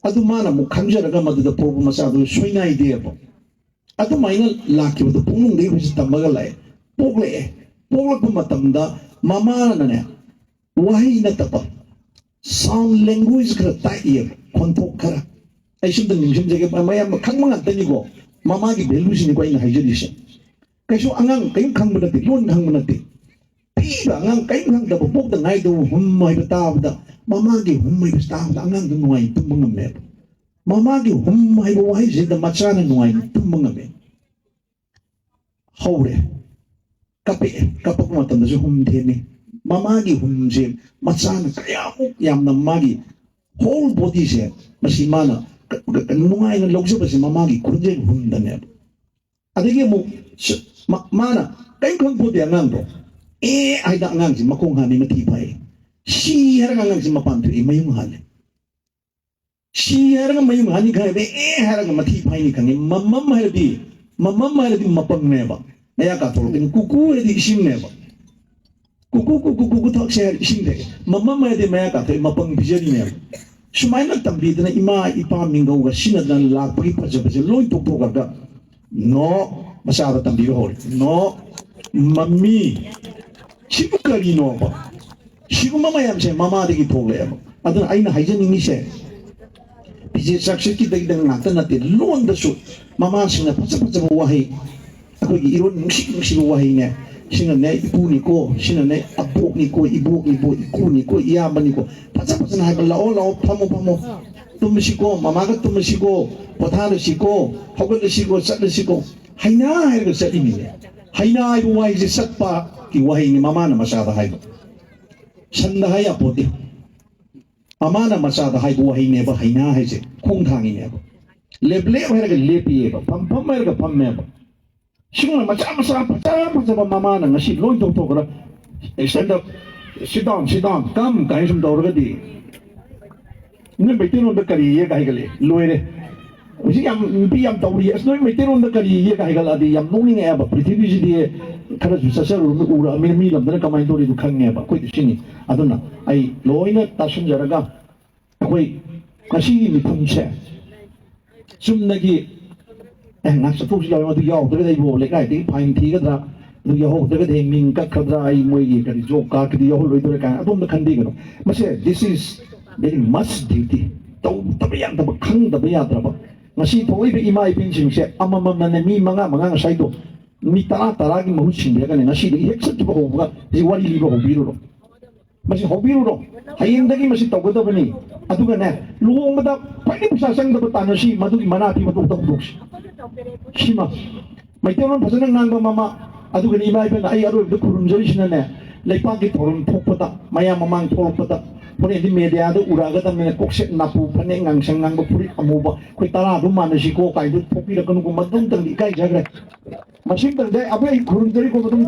ꯑꯗꯨ ꯃꯥꯅ ꯑꯃꯨꯛ ꯈꯪꯖꯔꯒ ꯃꯗꯨꯗ ꯄꯣꯛꯄ ꯃꯆꯥꯗꯨ ꯁꯣꯏꯅꯥꯏꯗꯦꯕ꯫ ꯑꯗꯨꯃꯥꯏꯅ ꯂꯥꯛꯈꯤꯕꯗꯣ ꯄꯨꯛꯅꯨꯡꯗꯒꯤ ꯑꯩꯈꯣꯏꯁꯦ ꯇꯝꯃꯒ ꯂꯥꯛꯑꯦ꯫ ꯄꯣꯛꯂꯛꯑꯦ꯫ ꯄꯣꯛꯂꯛꯄ ꯃꯇꯝꯗ ꯃꯃꯥꯅꯅꯦ, ꯋꯥꯍꯩ ꯅꯠꯇꯕ sound language ꯈꯔ ꯇꯥꯛꯏꯌꯦꯕ, ꯈꯣꯟꯊꯣꯛ ꯈꯔ꯫ ꯑꯩ ꯁꯨꯝꯇ ꯅꯤꯡꯁꯤꯡꯖꯒꯦ, ꯃꯌꯥꯝ ꯈꯪꯕ ꯉꯥꯛꯇꯅꯤꯀꯣ꯫ ꯃꯃꯥꯒꯤ value ꯁꯤꯅꯤꯀꯣ ꯑꯩꯅ ꯍꯥꯏꯖꯔꯤꯁꯦ꯫ ꯀꯩꯁꯨ ꯑꯉꯥꯡ ꯀꯔꯤꯝ ꯈꯪꯕ ꯅꯠꯇꯦ, ꯂꯣꯟ ꯈꯪꯕ ꯅꯠꯇꯦ꯫ ꯄꯤꯛꯏꯕ ꯑꯉꯥꯡ ꯀꯔꯤꯝ ꯈꯪꯗꯕ, ꯄꯣꯛꯇ ꯉꯥꯏꯗꯕ ꯍꯨꯝ ꯍꯥꯏꯕ ꯇꯥꯕꯗ, ꯃꯃꯥꯒꯤ ꯍꯨꯝ ꯍꯥꯏꯕꯁꯤ ꯇꯥꯕꯗ ꯑꯉꯥꯡꯗꯣ ꯅꯨꯡꯉꯥꯏꯅ ꯇꯨꯝꯕ ꯉꯝꯃꯦꯕ꯫ ꯃꯃꯥꯒꯤ ꯍꯨꯝ ꯍꯥꯏꯕ ꯋꯥꯍꯩꯁꯤꯗ ꯃꯆꯥꯅ ꯅꯨꯡꯉꯥꯏꯅ ꯇꯨꯝꯕ ꯉꯝꯃꯦ꯫ ꯍꯧꯔꯦ꯫ ꯀꯞꯄꯛꯑꯦ꯫ ꯀꯞꯄꯛꯄ ꯃꯇꯝꯗꯁꯨ ꯍꯨꯝ ꯊꯦꯝꯃꯤ꯫ ꯃꯃꯥꯒꯤ ꯍꯨꯝꯁꯦ ꯃꯆꯥꯅ ꯀꯌꯥꯃꯨꯛ ꯌꯥꯝꯅ ꯃꯥꯒꯤ whole body ꯁꯦ, ꯃꯁꯤ ꯃꯥꯅ ꯀ-, ꯀ-, ꯀ-, ꯅꯨꯡꯉꯥꯏꯅ ꯂꯧꯖꯕꯁꯦ ꯃꯃꯥꯒꯤ ꯈꯣꯟꯖꯦꯜ ꯍꯨꯝꯗꯅꯦꯕ꯫ ꯑꯗꯒꯤ ꯑꯃꯨꯛ ꯁ-, ꯃ-, ꯃꯥꯅ ꯀꯔꯤꯝ ꯈꯪꯄꯣꯠꯇꯦ ꯑꯉꯥꯡꯗꯣ꯫ "ꯑꯦ" ꯍꯥꯏꯗ ꯑꯉꯥꯡꯁꯤ ꯃꯈꯣꯡ ꯍꯥꯝꯃꯤ, ꯃꯊꯤ ꯐꯥꯏ꯫ "ꯁꯤ" ꯍꯥꯏꯔꯒ ꯑꯉꯥꯡꯁꯤ ꯃꯄꯥꯟ ꯊꯣꯛꯏ, ꯃꯌꯨꯡ ꯍꯥꯜꯂꯦ꯫ "ꯁꯤ" ꯍꯥꯏꯔꯒ ꯃꯌꯨꯡ ꯍꯥꯟꯅꯤ ꯈꯪꯉꯦ, "ꯑꯦ" ꯍꯥꯏꯔꯒ ꯃꯊꯤ ꯐꯥꯏꯅꯤ ꯈꯪꯉꯦ꯫ "ꯃꯃꯝ" ꯍꯥꯏꯔꯗꯤ, "ꯃꯃꯝ" ꯍꯥꯏꯔꯗꯤ ꯃꯄꯪꯅꯦꯕ, ꯃꯌꯥ ꯀꯥꯊꯣꯔꯛꯀꯅꯤ꯫ "ꯀꯨꯀꯨ" ꯍꯥꯏꯔꯗꯤ ꯏꯁꯤꯡꯅꯦꯕ꯫ "ꯀꯨꯀꯨ, ꯀꯨꯀꯨ, ꯀꯨꯀꯨ ꯊꯛꯁꯦ" ꯍꯥꯏꯔꯗꯤ ꯏꯁꯤꯡ ꯊꯛꯑꯦ꯫ "ꯃꯃꯝ" ꯍꯥꯏꯔꯗꯤ ꯃꯌꯥ ꯀꯥꯊꯣꯛꯑꯦ, ꯃꯄꯪ ꯄꯤꯖꯔꯤꯅꯦꯕ꯫ ꯁꯨꯃꯥꯏꯅ ꯇꯝꯕꯤꯗꯅ ꯏꯃꯥ ꯏꯄꯥ ꯃꯤꯡꯒꯧꯒ ꯁꯤꯖꯤꯟꯅꯗꯅ ꯂꯥꯛꯄꯒꯤ ꯐꯖꯕꯁꯦ ꯂꯣꯏ ꯇꯣꯛꯊꯣꯛꯈ꯭ꯔꯒ, "ꯅꯣ", ꯃꯆꯥꯗ ꯇꯝꯕꯤꯕ ꯍꯧꯔꯦ꯫ "ꯅꯣ", "ꯃꯝꯃꯤ", ꯁꯤꯕꯨ ꯀꯔꯤꯅꯣꯕ? ꯁꯤꯒꯨꯝꯕ ꯃꯌꯥꯝꯁꯦ ꯃꯃꯥꯗꯒꯤ ꯊꯣꯛꯂꯛꯑꯦꯕ꯫ ꯑꯗꯨꯅ ꯑꯩꯅ ꯍꯥꯏꯖꯅꯤꯡꯉꯤꯁꯦ, ꯐꯤꯖꯦꯠ ꯆꯥꯛꯁꯦꯠꯀꯤꯗꯩꯗ ꯉꯥꯛꯇ ꯅꯠꯇꯦ, ꯂꯣꯟꯗꯁꯨ ꯃꯃꯥꯁꯤꯡꯅ ꯐꯖ ꯐꯖꯕ ꯋꯥꯍꯩ, ꯑꯩꯈꯣꯏꯒꯤ ꯏꯔꯣꯟ ꯅꯨꯡꯁꯤ ꯅꯨꯡꯁꯤꯕ ꯋꯥꯍꯩꯅꯦ꯫ ꯁꯤꯅꯅꯦ ꯏꯄꯨꯅꯤꯀꯣ, ꯁꯤꯅꯅꯦ ꯑꯕꯣꯛꯅꯤꯀꯣ, ꯏꯕꯣꯛꯅꯤꯀꯣ, ꯏꯀꯨꯅꯤꯀꯣ, ꯏꯌꯥꯝꯕꯅꯤꯀꯣ, ꯐꯖ ꯐꯖꯅ ꯍꯥꯏꯕ, "ꯂꯥꯛꯑꯣ, ꯂꯥꯛꯑꯣ, ꯐꯝꯃꯣ, ꯐꯝꯃꯣ, ꯇꯨꯝꯃꯁꯤꯀꯣ, ꯃꯃꯥꯒ ꯇꯨꯝꯃꯁꯤꯀꯣ, ꯄꯣꯊꯥꯔꯁꯤꯀꯣ, ꯍꯧꯒꯠꯂꯁꯤꯀꯣ, ꯆꯠꯂꯁꯤꯀꯣ" ꯍꯥꯏꯅ ꯍꯥꯏꯔꯒ ꯆꯠꯂꯤꯃꯤꯅꯦ꯫ ꯍꯩꯅꯥ ꯍꯥꯏꯕ ꯋꯥꯍꯩꯁꯦ ꯆꯠꯄꯒꯤ ꯋꯥꯍꯩꯅꯤ, ꯃꯃꯥꯅ ꯃꯆꯥꯗ ꯍꯥꯏꯕ꯫ ꯁꯟꯗ ꯍꯥꯏ ꯌꯥꯄꯣꯠꯇꯦ꯫ ꯃꯃꯥꯅ ꯃꯆꯥꯗ ꯍꯥꯏꯕ ꯋꯥꯍꯩꯅꯦꯕ ꯍꯩꯅꯥ ꯍꯥꯏꯁꯦ, ꯈꯣꯡꯊꯥꯡꯉꯤꯅꯦꯕ꯫ ꯂꯦꯞ ꯂꯦꯞ ꯍꯥꯏꯔꯒ ꯂꯦꯞꯄꯤꯑꯕ, ꯐꯝ ꯐꯝ ꯍꯥꯏꯔꯒ ꯐꯝꯃꯦꯕ꯫ ꯁꯤꯒꯨꯝꯕ ꯃꯆꯥ ꯃꯆꯥ ꯐꯖ ꯐꯖꯕ ꯃꯃꯥꯅ ꯉꯁꯤ ꯂꯣꯏ ꯇꯧꯊꯣꯛꯈ꯭ꯔꯦ꯫ "Stand up, sit down, sit down, come" ꯀꯥꯏꯅ ꯁꯨꯝ ꯇꯧꯔꯒꯗꯤ, ꯅꯣꯏ ꯃꯩꯇꯩꯂꯣꯟꯗ ꯀꯔꯤ ꯏꯌꯦꯒ ꯍꯥꯏꯒꯠꯂꯛꯑꯦ, ꯂꯣꯏꯔꯦ꯫ ꯍꯧꯖꯤꯛ ꯌꯥꯝ ꯅꯨꯄꯤ ꯌꯥꯝ ꯇꯧꯔꯤ, "ꯑꯁ, ꯅꯣꯏ ꯃꯩꯇꯩꯂꯣꯟꯗ ꯀꯔꯤ ꯏꯌꯦꯒ" ꯍꯥꯏꯒꯠꯂꯛꯑꯗꯤ ꯌꯥꯝ ꯅꯣꯛꯅꯤꯡꯉꯛꯑꯦꯕ꯫ ꯄ꯭ꯔꯤꯊꯤꯕꯤꯁꯤꯗꯤ ꯈꯔꯁꯨ ꯆꯠꯆꯔꯨꯔ ꯎꯔꯛꯑꯃꯤꯅ ꯃꯤ ꯂꯝꯗꯅ ꯀꯃꯥꯏꯅ ꯇꯧꯔꯤꯗꯣ ꯈꯪꯉꯦꯕ꯫ ꯑꯩꯈꯣꯏꯗꯤ ꯁꯤꯅꯤ꯫ ꯑꯗꯨꯅ ꯑꯩ ꯂꯣꯏꯅ ꯇꯥꯁꯤꯟꯖꯔꯒ ꯑꯩꯈꯣꯏ ꯉꯁꯤꯒꯤ ꯃꯤꯐꯝꯁꯦ ꯆꯨꯝꯅꯒꯤ, "ꯑꯦ, ꯉꯥꯏꯍꯥꯛ ꯆꯠꯊꯣꯛꯁꯤ ꯂꯥꯎ, ꯑꯗꯨ ꯌꯥꯎꯗ꯭ꯔꯒꯗꯤ ꯑꯩꯕꯨ ꯂꯩꯀꯥꯏꯗꯒꯤ ꯐꯥꯏꯟ ꯊꯤꯒꯗ꯭ꯔꯥ, ꯑꯗꯨ ꯌꯥꯎꯍꯧꯗ꯭ꯔꯒꯗꯤ ꯍꯌꯦꯡ ꯃꯤꯡ ꯀꯛꯀꯗ꯭ꯔꯥ, ꯑꯩ ꯃꯣꯏꯒꯤ ꯀꯔꯤ ꯖꯣꯕ ꯀꯥꯔꯗꯀꯤꯗꯤ ꯌꯥꯎꯍꯜꯂꯣꯏꯗꯣꯔꯦ" ꯀꯥꯏꯅ ꯑꯗꯣꯝꯗ ꯈꯟꯕꯤꯒꯅꯨ꯫ ꯃꯁꯦ, this is very much duty, ꯇꯧꯗꯕ ꯌꯥꯗꯕ, ꯈꯪꯗꯕ ꯌꯥꯗ꯭ꯔꯕ꯫ ꯉꯁꯤ ꯊꯣꯛꯂꯛꯏꯕ ꯏꯃꯥ ꯏꯕꯦꯟꯁꯤꯡꯁꯦ ꯑꯃꯃꯝꯅꯅꯦ, ꯃꯤ ꯃꯉꯥ ꯃꯉꯥ ꯉꯁꯥꯏꯗꯣ, ꯃꯤ ꯇꯔꯥ ꯇꯔꯥꯒꯤ ꯃꯍꯨꯠ ꯁꯤꯟꯕꯤꯔꯒꯅꯦ, ꯉꯁꯤꯗꯒꯤ ꯍꯦꯛ ꯆꯠꯈꯤꯕ ꯍꯧꯕꯒ ꯍꯧꯖꯤꯛ ꯋꯥꯔꯤ ꯂꯤꯕ ꯍꯧꯕꯤꯔꯨꯔꯣ꯫ ꯃꯁꯤ ꯍꯧꯕꯤꯔꯨꯔꯣ꯫ ꯍꯌꯦꯡꯗꯒꯤ ꯃꯁꯤ ꯇꯧꯒꯗꯕꯅꯤ꯫ ꯑꯗꯨꯒꯅꯦ, ꯂꯨꯍꯣꯡꯕꯗ ꯈ꯭ꯋꯥꯏꯗꯒꯤ ꯄꯩꯁꯥ ꯆꯪꯗꯕ ꯇꯥꯟꯅꯁꯤ, ꯃꯗꯨꯒꯤ ꯃꯅꯥ ꯄꯤꯕꯗꯣ ꯑꯝꯇ ꯍꯧꯗꯣꯛꯁꯤ꯫ ꯁꯤꯃ ꯃꯩꯇꯩꯂꯣꯟ ꯐꯖꯅ ꯉꯥꯡꯕ ꯃꯃꯥ, ꯑꯗꯨꯒꯅꯤ ꯏꯃꯥ ꯏꯕꯦꯟꯅ ꯑꯩ ꯑꯔꯣꯏꯕꯗ ꯈꯨꯔꯨꯝꯖꯔꯤꯁꯤꯅꯅꯦ, ꯂꯩꯄꯥꯛꯀꯤ ꯊꯧꯔꯝ ꯊꯣꯛꯄꯗ, ꯃꯌꯥꯝ ꯃꯃꯥꯡ ꯊꯣꯛꯂꯛꯄꯗ, ꯍꯣꯔꯦꯟꯗꯤ ꯃꯦꯗꯤꯌꯥꯗ ꯎꯔꯛꯑꯒꯗꯕꯅꯤꯅ, ꯀꯣꯛꯁꯦꯠ ꯅꯥꯄꯨ, ꯐꯅꯦꯛ ꯉꯥꯡꯁꯪ ꯉꯥꯡꯕ, ꯐꯨꯔꯤꯠ ꯑꯃꯨꯕ, ꯑꯩꯈꯣꯏ ꯇꯔꯥꯗꯨ ꯃꯥꯟꯅꯁꯤꯀꯣ ꯀꯥꯏꯗꯨ ꯊꯣꯛꯄꯤꯔꯛꯀꯅꯨꯀꯣ, ꯃꯗꯨꯝꯇꯪꯗꯤ ꯏꯀꯥꯏꯖꯈ꯭ꯔꯦ꯫ ꯃꯁꯤꯝꯇꯪꯗꯤ ꯑꯩ ꯈꯨꯔꯨꯝꯖꯔꯤꯀꯣ, ꯃꯗꯨꯝ